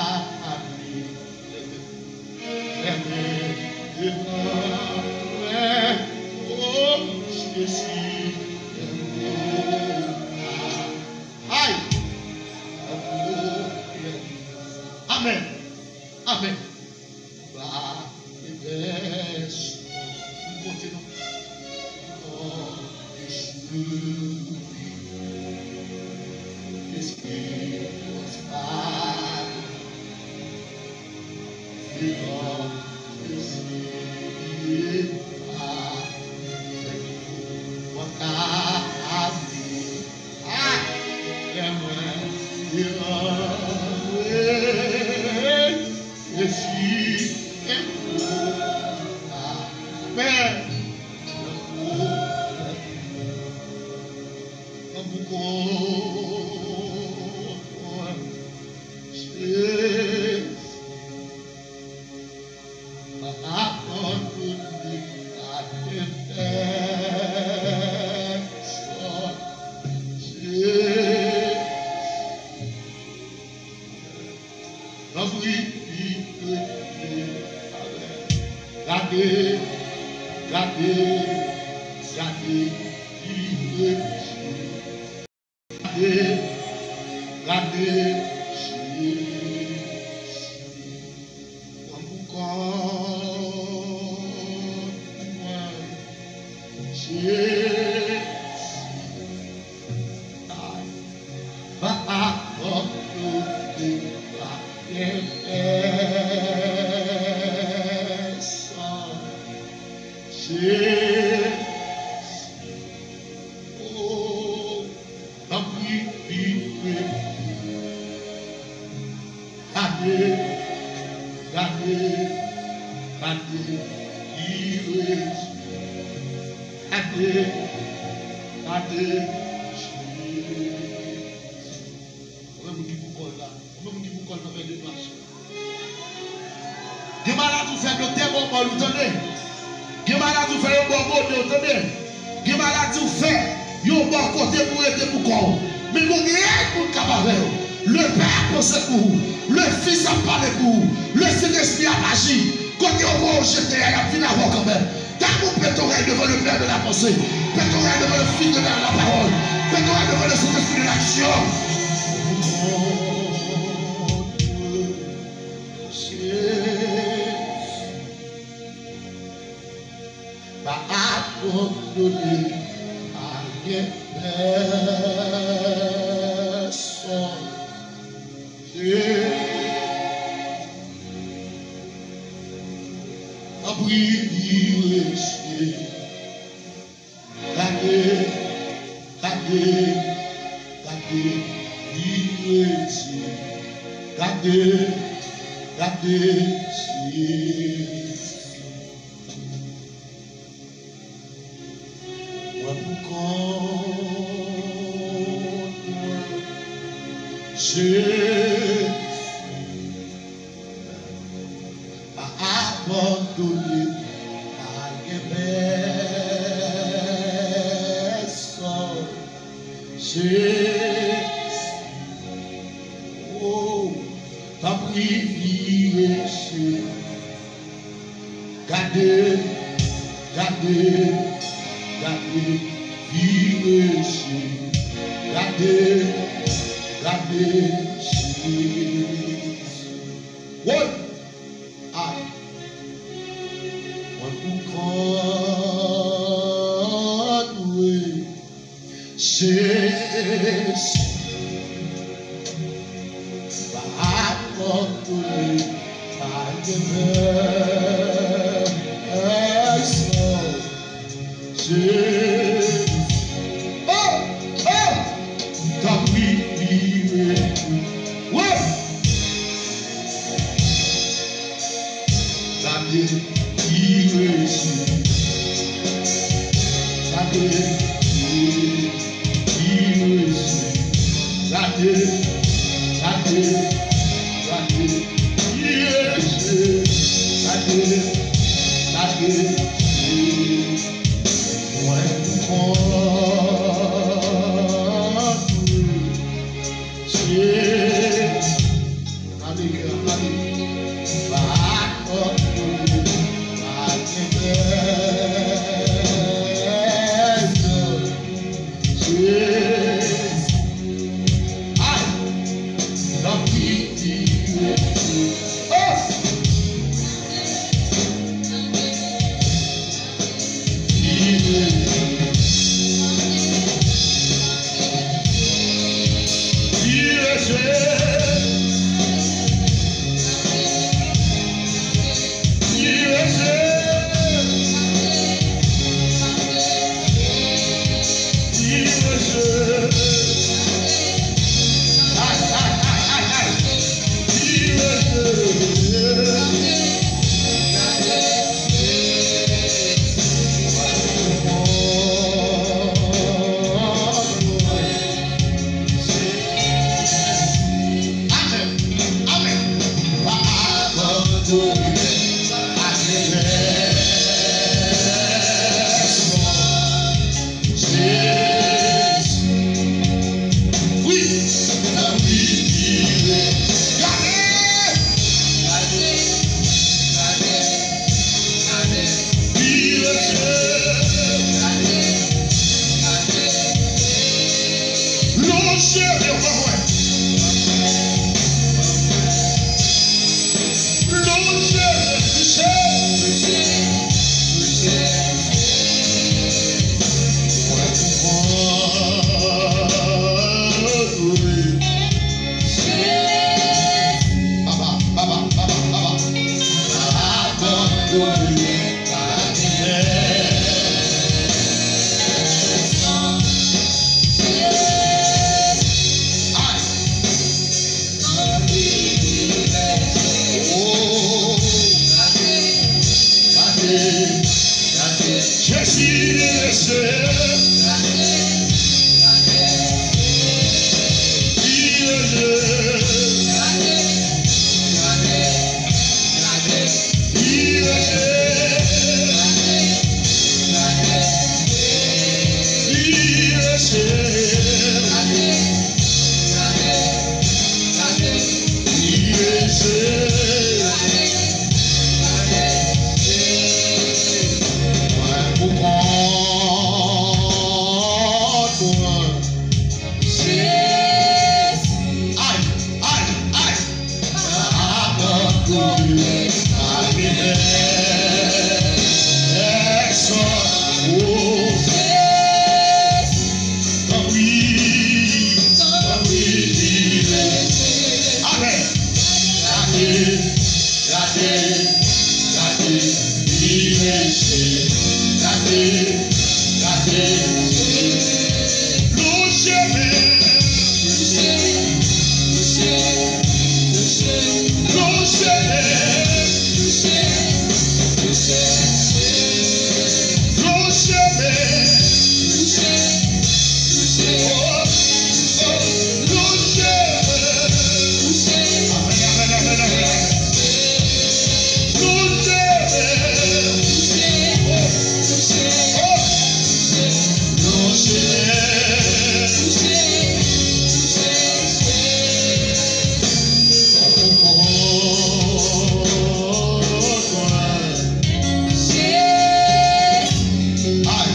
fèmen, fèmen devan mwen. O Jezi, lè tou. Ay! Amèn. Amèn. Pa epès. Ou konte non. Oh, Jezi. Espri transpa. Tanpri, li rete avè. Gade, gade, gade, li rete. Gade, gade, Jezi. Pran pou kò mwen, Jezi. Ay, pa abandone, pa gen pèsonn. Jezi. Oh. Tanpri, priye. Gade, gade, gade, li Gade Jezi. Konbyen moun ki pou kò l la? Konbyen moun ki pou kò l nan fè de plas? Gen maladi w fè doktè ba w mòl ou, tande. Gen maladi w fè yo ba w bonè w, tande. Gen maladi w fè yo ba w kote pou rete pou kò w. Men gon rèy moun k ap avè w. Le Père a pensé pour vous. Le Fils a parlé pour vous. Le Sentespri ap aji. Kote yo voye w jete a, y ap vin avè w kanmenm. D'abord, pèt orèy devan le Père de la pensée. Pèt orèy devan le Fils de la, la parole. Pèt orèy devan le Saint-Esprit de l'action. Pa abandone, pa gen pèsonn. Tanpri, vire, Jezi. Gade, gade, gade, vire, Jezi. Gade, gade, Jezi. Mwen pou kont mwen, Jezi, pa abandone, pa gen pèsonn, Jezi, oh, tanpri vire, Jezi. Gade, gade, gade, vire, Jezi. Gade, gade, Jezi. Woy! Ay! Mwen pou kont mwen. Jezi, pa abandone, pa gen pèsonn. Jezi, oh, oh, tanpri, vire. Woy! Gade, vire, Jezi. Gade, vire, vire, Jezi. Gade, gade, gade, vire, Jezi. Gade, gade, vire. Mwen pou kont mwen. Jezi. Gade kè, gade. Pa abandone, pa gen pèsonn. Jezi. Ay! Tanpri, vire. Oh! Vire. Vire, Jezi. Vire, Jezi. Vire, Jezi. Ay, ay, ay, ay, ay. Vire, Jezi. Amèn. Amèn. Pa abandone, pa gen pèsonn. Jezi. Wi, tanpri, vire. Gade! Gade! Gade! Gade! Vire, Jezi! Gade! Gade! Lonje devan mwen. Lonje, touche. Papa, papa, papa, papa. Abandone. Ay, ay, ay. Abandone pa gen pèsòn. Oh. Tanpri, tanpri dirije. Amèn. Gade, gade, gade, dirije. Gade, gade. Lonje men. Lonje men. Lonje men. Oh, oh, lonje men. Amèn, amèn, amèn, amèn, amèn. Lonje men. Oh, oh, lonje men. Ay.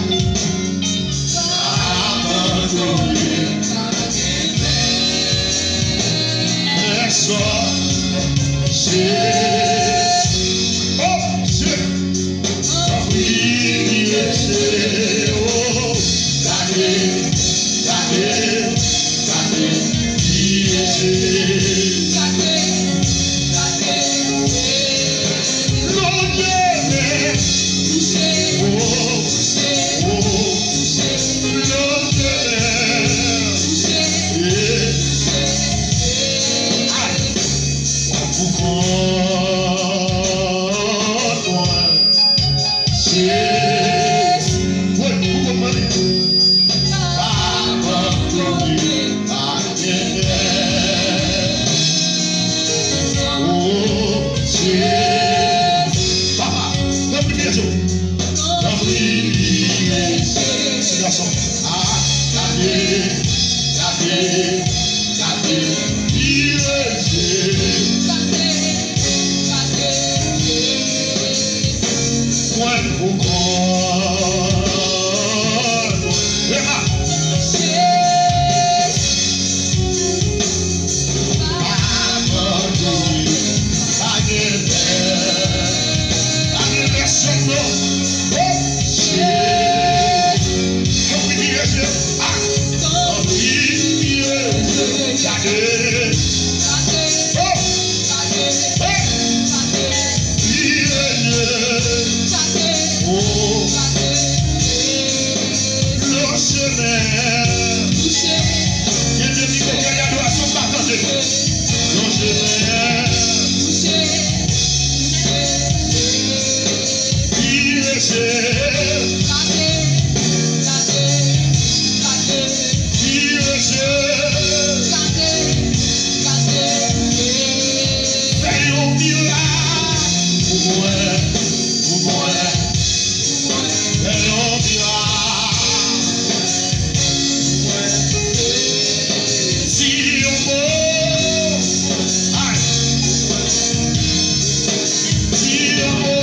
Abandone. Pèsòn. Jezi. Oh, Jezi. Tanpri, dirije. Oh, gade, gade, gade, dirije. Lonje men. Oh, oh, lonje men. Yeah. Ay. W ap pou kont mwen. Jezi. Wi, pou kont mwen. Pa abandone, pa gen pè. Oh, Jezi. Papa, tanpri dirije. Tanpri dirije. Ti gason. Ah, gade, gade. Gade, dirije. Mwen pou kont mwen. Ema. Pa abandone. Pa gen pè. Pa gen pèsòn non. Oh, Jezi. Tanpri dirije. Ah. Tanpri dirije. Gade. Oh. Hey. Dirije. Oh. Lonje men. Gen de mikwo k ap adorasyon m pa tande. Lonje men. Dirije. Dirije. Fè yon mirak pou mwen, pou mwen. Fè yon mirak. Di yon mo. Ay. Di yon mo.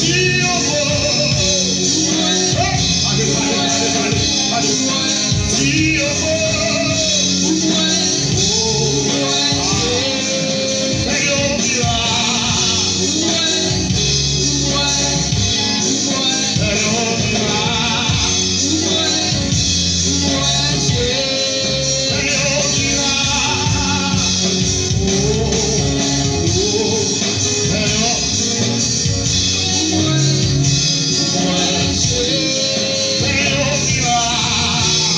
Di yon mo. Hey, pale, pale, pale, pale, pale. Di yon mo. Fè yon mirak. Fè yon mirak. Fè yon mirak. Oh, oh, fè yon. Fè yon mirak.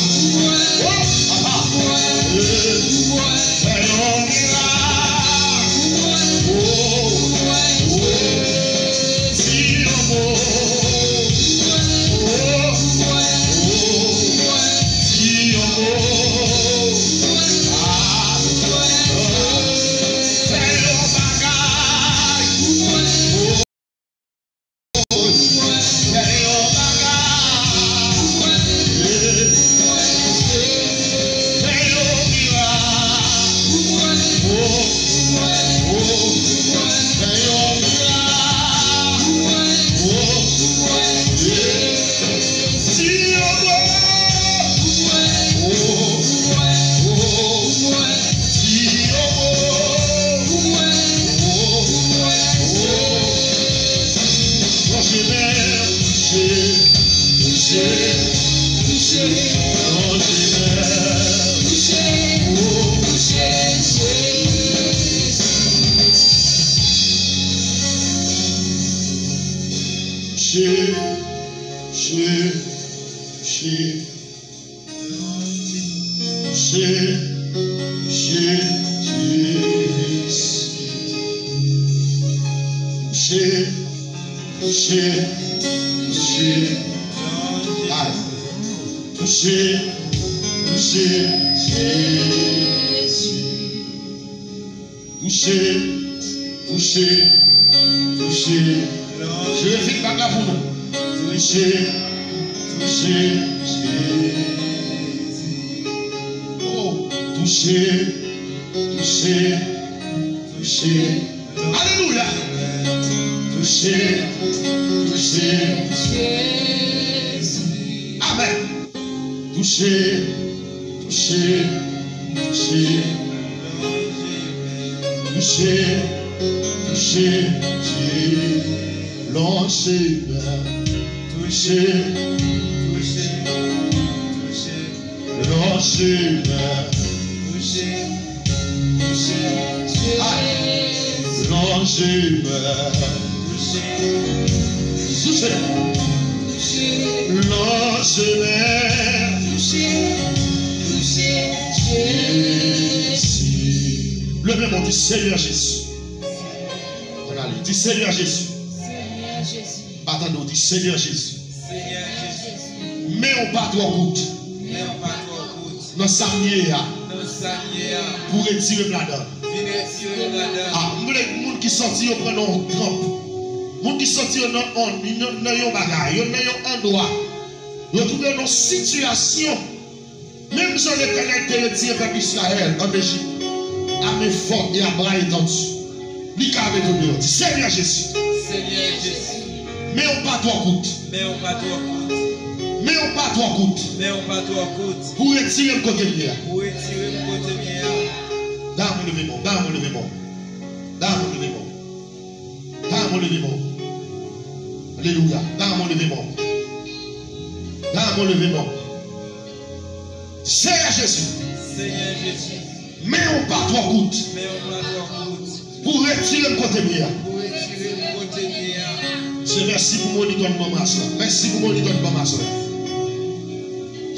Touche, touche, touche, Jezi. Touche, touche, touche. Ay. Touche, touche, Jezi. Touche, touche, touche. Jere feedback la pou nou. Touche, touche, Jezi. Oh, touche, touche, touche. Alelouya. Touche, touche, Jezi. Amèn. Touche, touche, touche. Touche, touche, touche. Lonje men. Touche, touche, touche. Lonje men. Touche, touche, touche. Ay. Lonje men. Touche. Touche. Lonje men. Touche, touche, Jezi. Leve men w, di, Senyè Jezi. Ann ale. Di, Senyè Jezi. Senyè Jezi. Pa tande w, di, Senyè Jezi. Senyè Jezi. Men w pa twò kout. Men w pa twò kout. Nan sa m ye a. Nan sa m ye a. Pou retire m ladan. Vin retire m ladan. Ah, m vle moun ki santi yo pran nan yon tranp. Moun ki santi yo nan on, nan, nan yon bagay, yo nan yon andwa. Yo twouve yo nan yon sitiyasyon. Menm jan Letènèl te retire pèp Izrayèl ann Ejip, a men fò e a bra etandi, li ka mete w deyò. Di, Senyè Jezi. Senyè Jezi. Men w pa twò kout. Men w pa twò kout. Men w pa twò kout. Men w pa twò kout. Pou retire m kote m ye a. Pou retire m kote m ye a. Dam, leve men w. Dam, leve men w. Dam, leve men w. Dam, leve men w. Alelouya. Dam, leve men w. Dam, leve men w. Senyè Jezi. Senyè Jezi. Men w pa twò kout. Men w pa twò kout. Pou retire m kote m ye a. Pou retire m kote m ye a. Se mèsi pou monitò n ban m aswè. Mèsi pou monitò n ban m aswè.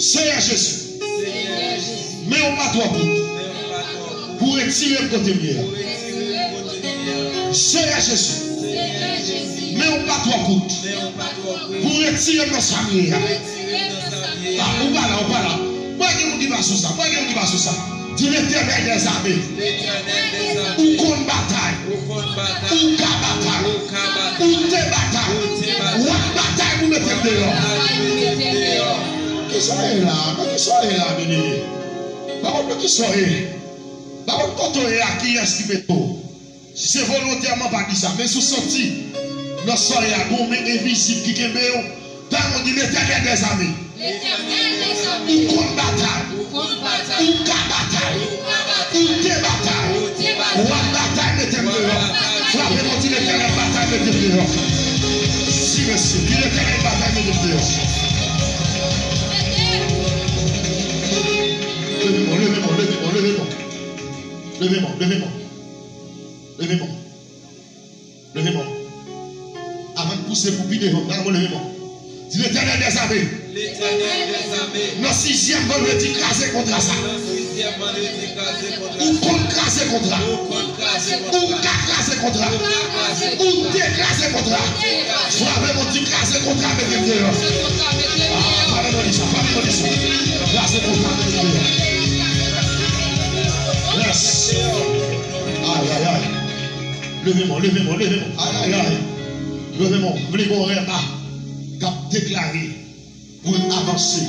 Senyè Jezi. Senyè Jezi. Men w pa twò kout. Men w pa twò kout. Pou retire m kote m ye a. Pou retire m kote m ye a. Senyè Jezi. Senyè Jezi. Men w pa twò kout. Men w pa twò kout. Pou retire m nan sa m ye a. Pou retire m nan sa m ye a. Ah, ou pa la, ou pa la. Mwen gen moun ki pa sou sa. Mwen gen moun ki pa sou sa. Di, Letènèl dèzame. Letènèl dèzame. Ou konn batay. Ou konn batay. Ou ka batay. Ou ka batay. Ou te batay. Ou te batay. W ap batay pou mete m deyò. W ap batay pou mete m deyò. Kisa w ye la? Nan kisa w ye la, byeneme? Pa konn nan kisa w ye. Pa konn kote w ye a, kiyès ki mete w. Si se volontèman, pa di sa. Men si w santi nan sa w ye a, gen yon men envizib ki kenbe w, Dam, di, Letènèl dèzame. Letènèl dèzame. Ou konn batay. Ou konn batay. Ou ka batay. Ou ka batay. Ou te batay. Ou te batay. W ap batay, mete m deyò. W ap batay. Frape men w, di, Letènèl batay, mete m deyò. Si mesye, di, Letènèl batay, mete m deyò. Leve men w, leve men w, leve men w, leve men w. Leve men w, leve men w. Leve men w. Leve men w. Avan n pouse pou pi devan, dam, leve men w. Di, Letènèl dèzame. Letènèl dèzame. Nan sizyèm vandredi, kraze kontra sa. Nan sizyèm vandredi, kraze kontra sa. Ou konn kraze kontra. Ou konn kraze kontra. Ou ka kraze kontra. Ou ka kraze kontra. Ou te kraze kontra. Ou te kraze kontra. Frape men w, di, kraze kontra, mete m deyò. Kraze kontra, mete m deyò. Ah, frape men w, di sa, frape men w, di sa. Kraze kontra, mete m deyò. Yes. Ay, ay, ay. Leve men w, leve men w, leve men w. Ay, ay, ay. Leve men w. M vle gen yon rèma k ap deklare pou n avanse.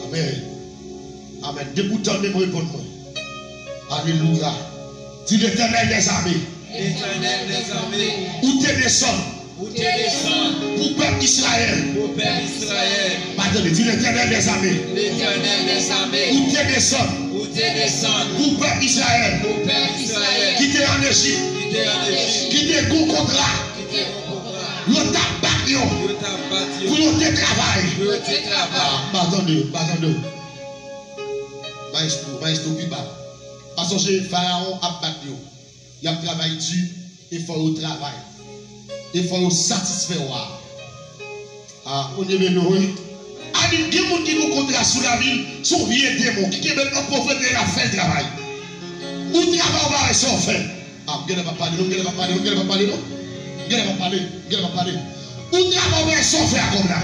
Amèn. Amèn. Depi w tande m, reponn mwen. Alelouya. Di, Letènèl dèzame. Letènèl dèzame. Ou te desann. Ou te desann. Pou pèp Izrayèl. Pou pèp Izrayèl. Pa tande, di, Letènèl dèzame. Letènèl dèzame. Ou te desann. Ou te desann. Pou pèp Izrayèl. Pou pèp Izrayèl. Ki te ann Ejip. Ki te ann Ejip. Ki te gen yon kontra. Ki te gen yon kontra. Yo t ap bat yo. Yo t ap bat yo. Pou yo te travay. Pou yo te travay. Ah, pa tande, pa tande. Maestro, maestro Cuba. Pa sonje, Farawon ap bat yo. Y ap travay di, e fò yo travay. E fò yo satisfè wa a. Ah, kounye men nou, wi. Ani, gen moun ki gen yon kontra sou lavi l, se yon vye demon ki kenbe l an povrete, l ap fè l travay. Ou travay, ou pa wè sa w fè. Ah, m genlè p ap pale non, m genlè p ap pale non, m genlè p ap pale non. M genlè p ap pale, m genlè p ap pale. Ou travay, ou pa wè sa w fè a kòb la.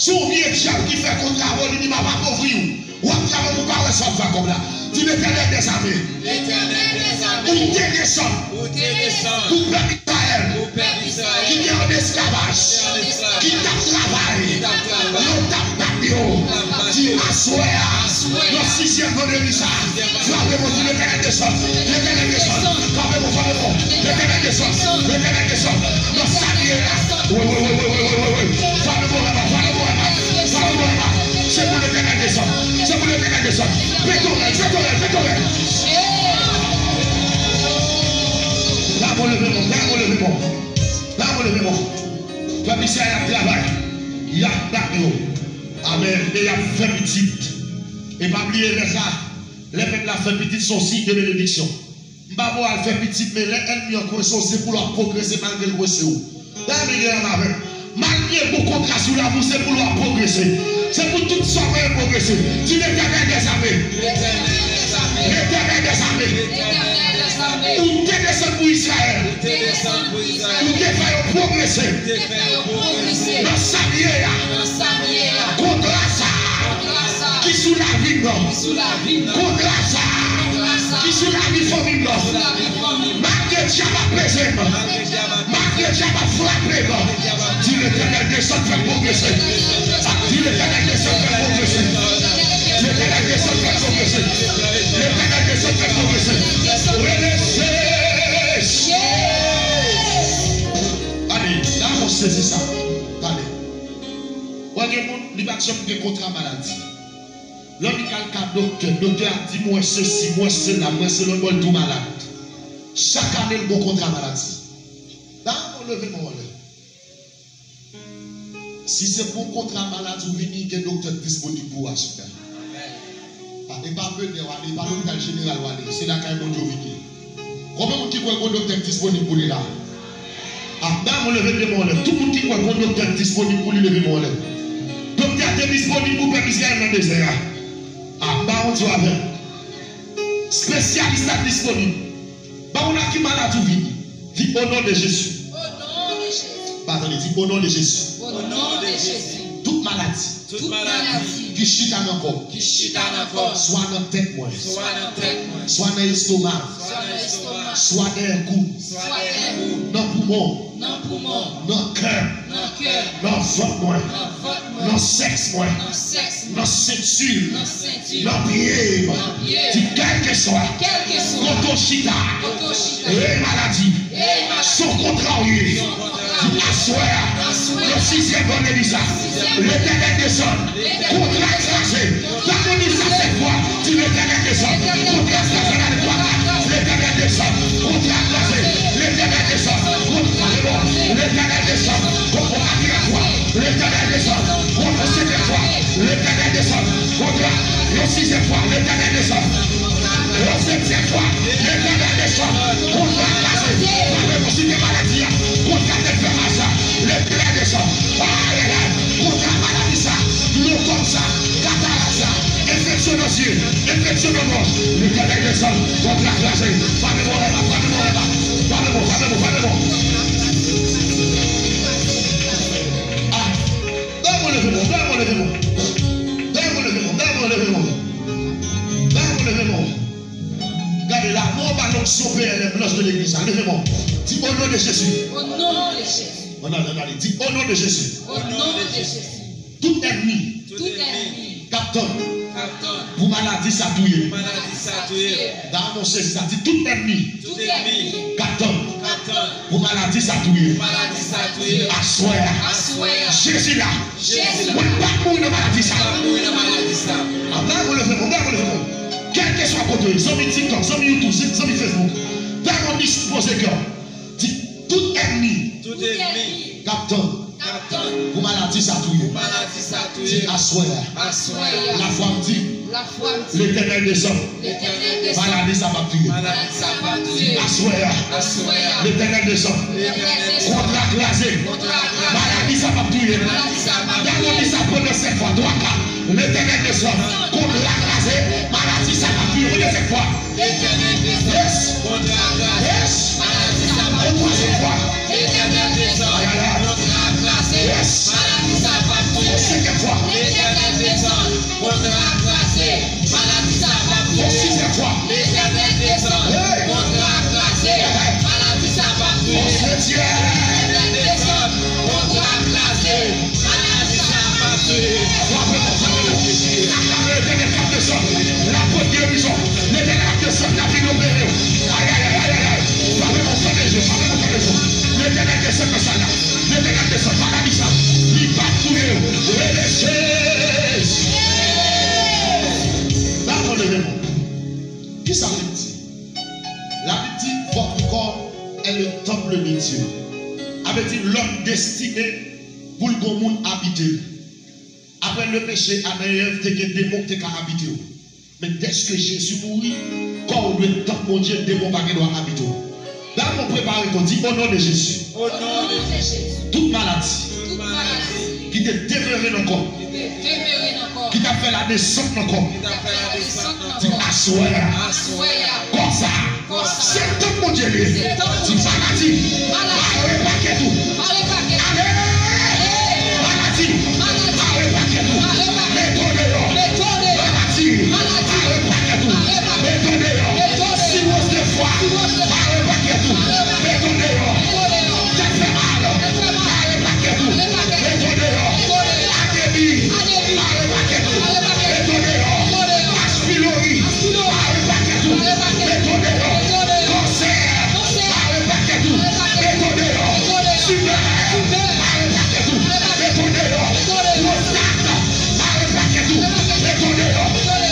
Se yon vye dyab ki fè kontra avè w, li di m ap apovri w. W ap travay, ou pa wè sa w ap fè a kòb la. Di Letènèl dèzame. Ou te desann. Pou pèp Izrayèl. Ki te an esklavaj. Ki t ap travay. Yo t ap bat yo. Di aswè a. Nan sizyèm vandredi sa. Frape pou di Letènèl desann. Letènèl desann. Frape pou, frape pou. Letènèl desann. Letènèl desann. Nan sa l ye a. Wi, wi, wi. Frape pou rèv la. Frape pou rèv la. Frape pou rèv la. Se pou Letènèl desann. Se pou Letènèl desann. Pete rèv, pete rèv, pete rèv. Bravo, leve men w, bravo, leve men w. Bravo, leve men w. Pèp Izrayèl ap travay. Y ap bat yo. Amèn. E y ap fè pitit. E pa bliye lè sa, lè pèp la fè pitit, se yon siy de benediksyon. M pa pou al fè pitit, men lè ènmi an kwense w, se pou l w ap pwogrese malgre l kwense w. Dayè, men gen yon avè. Malgre bon kontra sou lavi w, se pou l w ap pwogrese. Se pou tout sa w fè pwogrese. Di Letènèl dèzame. Letènèl dèzame. Ou te desann pou Izrayèl. Ou te fè yo pwogrese. Nan sa m ye a. Kontra sa a ki sou lavi m nan. Kontra sa a ki sou lavi fanmi m nan. Malgre dyab ap peze m. Malgre dyab ap frape m. Di Letènèl desann fè m pwogrese. Di Letènèl desann fè m pwogrese. Letènèl desann fè m pwogrese. Letènèl desann fè m pwogrese. Rele Jezi. Tande, la mwen sezi sa. Tande. Wè gen moun, li pa t janm gen kontra maladi. Lè li k al ka doktè, doktè a di m wè sesi, m wè sela, m wè selon bò l tou malad. Chak ane l gon kontra maladi. Dayè, mwen leve men w anlè. Si se pou kontra maladi w vini, gen doktè k disponib pou w aswè a. A, e pa Bedè w ale, e pa lopital jeneral w ale, se lakay Bondye w vini. Konbyen moun ki kwè gon doktè k disponib pou li la? A, dayè, mwen leve men w anlè. Tout moun ki kwè gon doktè k disponib pou li, leve men w anlè. Doktè a te disponib pou pèp Izrayèl nan dezè a. A, m pa wont yo avè m. Spesyalis la disponib. Ba w la ki maladi w vini. Di, o non de Jezi. O non de Jezi. Pa tande, di, o non de Jezi. O non de Jezi. Tout maladi. Tout maladi. Ki chita nan kò m. Ki chita nan kò m. Swa nan tèt mwen. Swa nan tèt mwen. Swa nan estoma m. Swa nan estoma m. Swa dèyè kou m. Swa dèyè kou m. Nan poumon. Nan poumon. Nan kè. Nan kè. Nan vant mwen. Nan vant mwen. Nan sèks mwen. Nan sèks mwen. Nan senti m. Nan senti m. Nan pye m. Nan pye m. Di kèlkeswa. Kèlkeswa. Kote w chita. Kote w chita. Ey maladi. Ey maladi. Se yon kontra w ye. Se yon kontra w ye. Di aswè a. Aswè a. Nan sizyèm vandredi sa. Sizyèm vandredi. Letènèl desann. Letènèl desann. Kontra kraze. Kontra kraze. Tande m di sa sèt fwa. Di Letènèl desann. Letènèl desann. Kontra kraze nan letwa. Letènèl desann. Kontra kraze. Letènèl desann. Kontra kraze. Letènèl desann. Kontra kraze. Letènèl desann. Kontra kraze. Letènèl desann. Kontra. Yon sizyèm fwa. Letènèl desann. Yon setyèm fwa. Letènèl desann. Kontra kraze. Frape pou site maladi a. Kontra tèt fè mal sa. Letènèl desann. Ay, ay, ay. Kontra maladi sa. Glokòm sa. Katarak sa. Enfeksyon nan zye. Enfeksyon nan vant. Letènèl desann. Kontra kraze. Frape pou rèv la. Frape pou rèv la. Frape pou, frape pou, frape pou. Ah. Dayè mwen leve men w, dayè mwen leve men w. Dayè mwen leve men w, dayè mwen leve men w. Dayè mwen leve men w. Gade la, mwen ba l onksyon P L M blanch de legliz la. Leve men w. Di, o non de Jezi. O non de Jezi. Ann ale, ann ale. Di, o non de Jezi. O non de Jezi. Tout ènmi. Tout ènmi. K ap tann. K ap tann. Pou maladi sa touye m. Pou maladi sa touye m. Dayè mwen sezi sa. Di, tout ènmi. Tout ènmi. K ap tann. K ap tann. Pou maladi sa touye m. Pou maladi sa touye m. Aswè a. Aswè a. Jezi la. Jezi la. Mwen p ap mouri nan maladi sa. Mwen p ap mouri nan maladi sa. Dayè mwen leve men w, dayè mwen leve men w. Kèlkeswa kote w ye, zanmi TikTok, zanmi YouTube, zanmi Facebook. Dayè mwen dispoze kè w. Di, tout ènmi. Tout ènmi. K ap tann. Pou maladi sa touye. Di, aswè a. Lafwa m di. Letènèl desann. Maladi sa p ap touye. Di, aswè a. Letènèl desann. Kontra kraze. Maladi sa p ap touye. Dayè di sa pandan sèt fwa, twa, kat. Letènèl desann. Kontra kraze. Maladi sa p ap touye. Pandan sèt fwa. Letènèl desann. Yes. Kontra kraze. Yes. Maladi sa p ap touye. Yon twazyèm fwa. Letènèl desann. Ayayay. Kontra kraze. Yes. Maladi sa p ap touye. Yon senkyèm fwa. Letènèl desann. Kontra kraze. Maladi sa p ap touye. Yon sizyèm fwa. Letènèl desann. Hey. Kontra kraze. Hey. Maladi sa p ap touye. Yon setyèm. Letènèl desann. Kontra kraze. Maladi sa p ap touye. Frape pou fè yon. Aklame Letènèl k ap desann. L ap pote gerizon. Letènèl ap desann, l ap vin opere w. Ayayay, ayayay. Frape pou fè yon. Frape pou fè yon. Letènèl desann nan sal la. Letènèl desann. Maladi sa, li p ap touye w. Rele Jezi. Dakò, leve men w. Kisa Bib di? Labib di, votre corps est le temple de Dieu. Sa vle di, lòm destine pou l gon moun abite l. Apre le péché, Adan e Èv te gen demon ki te ka abite yo. Men dèske Jezi mouri, kò w dwe tanp Bondye, demon pa gen dwa abite w. Dayè, mwen prepare kò, di, o non de Jezi. Au nom de Jésus. Tout maladi. Toute maladie. Ki te demere nan kò. Qui te demeure dans le corps. Ki t ap fè ladesant nan kò. Qui t'a fait la descente dans le corps. Di, aswè a. Aswè a. Kò sa. Kò sa. Se tanp Bondye li ye. Se tanp Bondye. Di, maladi. Maladi. Mare pakèt ou. Mare pakèt ou. Ale. Ale. Maladi. Maladi. Mare pakèt ou. Mare pakèt ou. Mete w deyò. Mete w deyò. Maladi. Maladi. Mare pakèt ou. Mare pakèt ou. Mete w deyò. Mete w deyò. Siwòs de fwa. Siwòs de fwa. Mare pakèt ou. Mare pakèt ou. Mete w deyò. Mete w deyò. Tèt fè mal. Tèt fè mal. Mare pakèt ou. Mare pakèt ou. Mete w deyò. Mete w deyò. Anemi. Anemi. Mare pakèt ou. Mare pakèt ou. Mete w deyò. Mete w deyò. H. pylori, mare pakèt ou, mete w deyò. Kansè, mare pakèt ou, mete w deyò. Timè, mare pakèt ou, mete w deyò. Pwostat, mare pakèt ou, mete w deyò.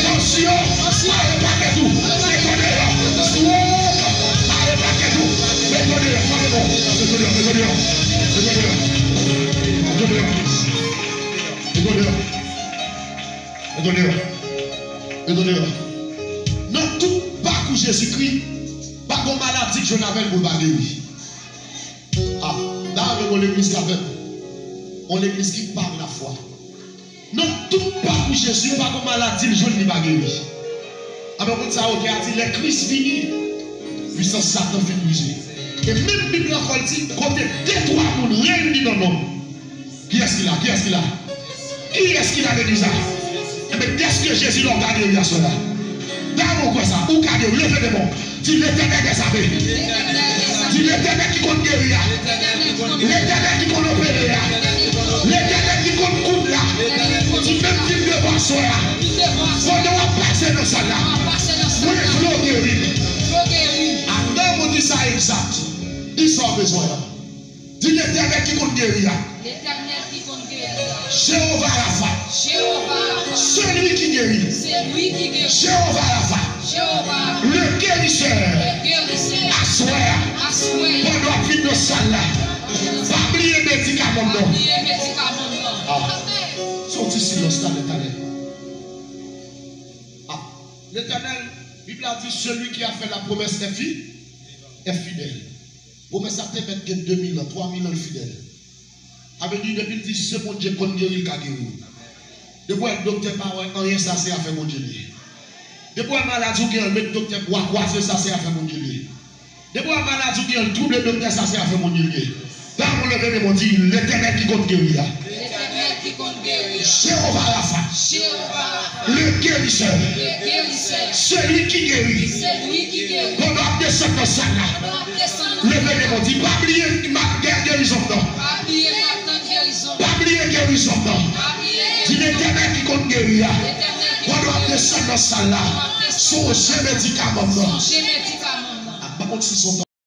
Tansyon, mare pakèt ou, mete w deyò. Swòk, mare pakèt ou, mete w deyò. Mete w deyò, mete w deyò. Mete w deyò. Mete w deyò. Mete w deyò. Mete w deyò. Mete w deyò. Nan tout pakou Jezikri, pa gon maladi k jwenn avè l pou l pa geri. A, dayè, m renmen yon legliz k avè m. Yon legliz ki pa gen lafwa. Nan tout pakou Jezi, pa gon maladi l jwenn li pa geri. Anben, moun sa yo, kè a di, lè Kris vini, pwisans Satan fin brize. E menm Bib la ankò, l di, kote de twa moun reyini nan non m. Kiyès ki la? Kiyès ki la? Kiyès ki la legliz la? Enben, dèske Jezi la, w ka geri aswè la. Dayè, ou kwè sa? Ou ka geri. Leve de men w. Di, Letènèl dèzame. Di, Letènèl ki konn geri a. Letènèl ki konn opere a. Letènèl ki konn koud la. Di, menm vin devan aswè a. Pandan w ap pase nan sal la, mwen vle w geri. Adan w di sa egzat. Di sa w bezwen an. Di, Letènèl ki konn geri a. Letènèl ki konn geri a. Jewova Rafa. Jewova Rafa. Celui qui guérit. Celui qui guérit. Jewova Rafa. Jewova Rafa. Le guérisseur. Le guérisseur. Aswè a. Aswè a. Pandan w ap vin nan sal la. Pa bliye medikaman w non. Pa bliye medikaman w non. A. Se yon ti silans talè, talè. A. Letènèl, Bib la di, celui qui a fait la promesse est fi-, est fidèle. Pwomès la te fèt gen de mil an, twa mil an, l fidèl. Sa vle di, depi l di se Bondye konn geri, l ka geri w. Depi w wè doktè pa wè anyen, sa se afè Bondye li ye. Depi w wè maladi w gen an, met doktè bwa kwaze, sa se afè Bondye li ye. Depi w wè maladi w gen an, l twouble doktè, sa se afè Bondye li ye. Dayè, leve de men w, di, Letènèl ki konn geri a. Letènèl ki konn geri a. Jewova Rafa. Jewova Rafa. Le guérisseur. Le guérisseur. Celui qui guérit. Celui qui guérit. Pandan w ap desann nan sal la. Pandan w ap desann nan sal la. Leve de men w, di, pa bliye m ap gen gerizon m nan. Pa bliye m ap tann gerizon m. Pa bliye gerizon m nan. Pa bliye gerizon m. Di, Letènèl ki konn geri a. Letènèl ki konn geri a. Pandan w ap desann nan sal la. Pandan w ap desann nan sal la. Sonje medikaman m nan. Sonje medikaman m nan. A, pa kont si se yon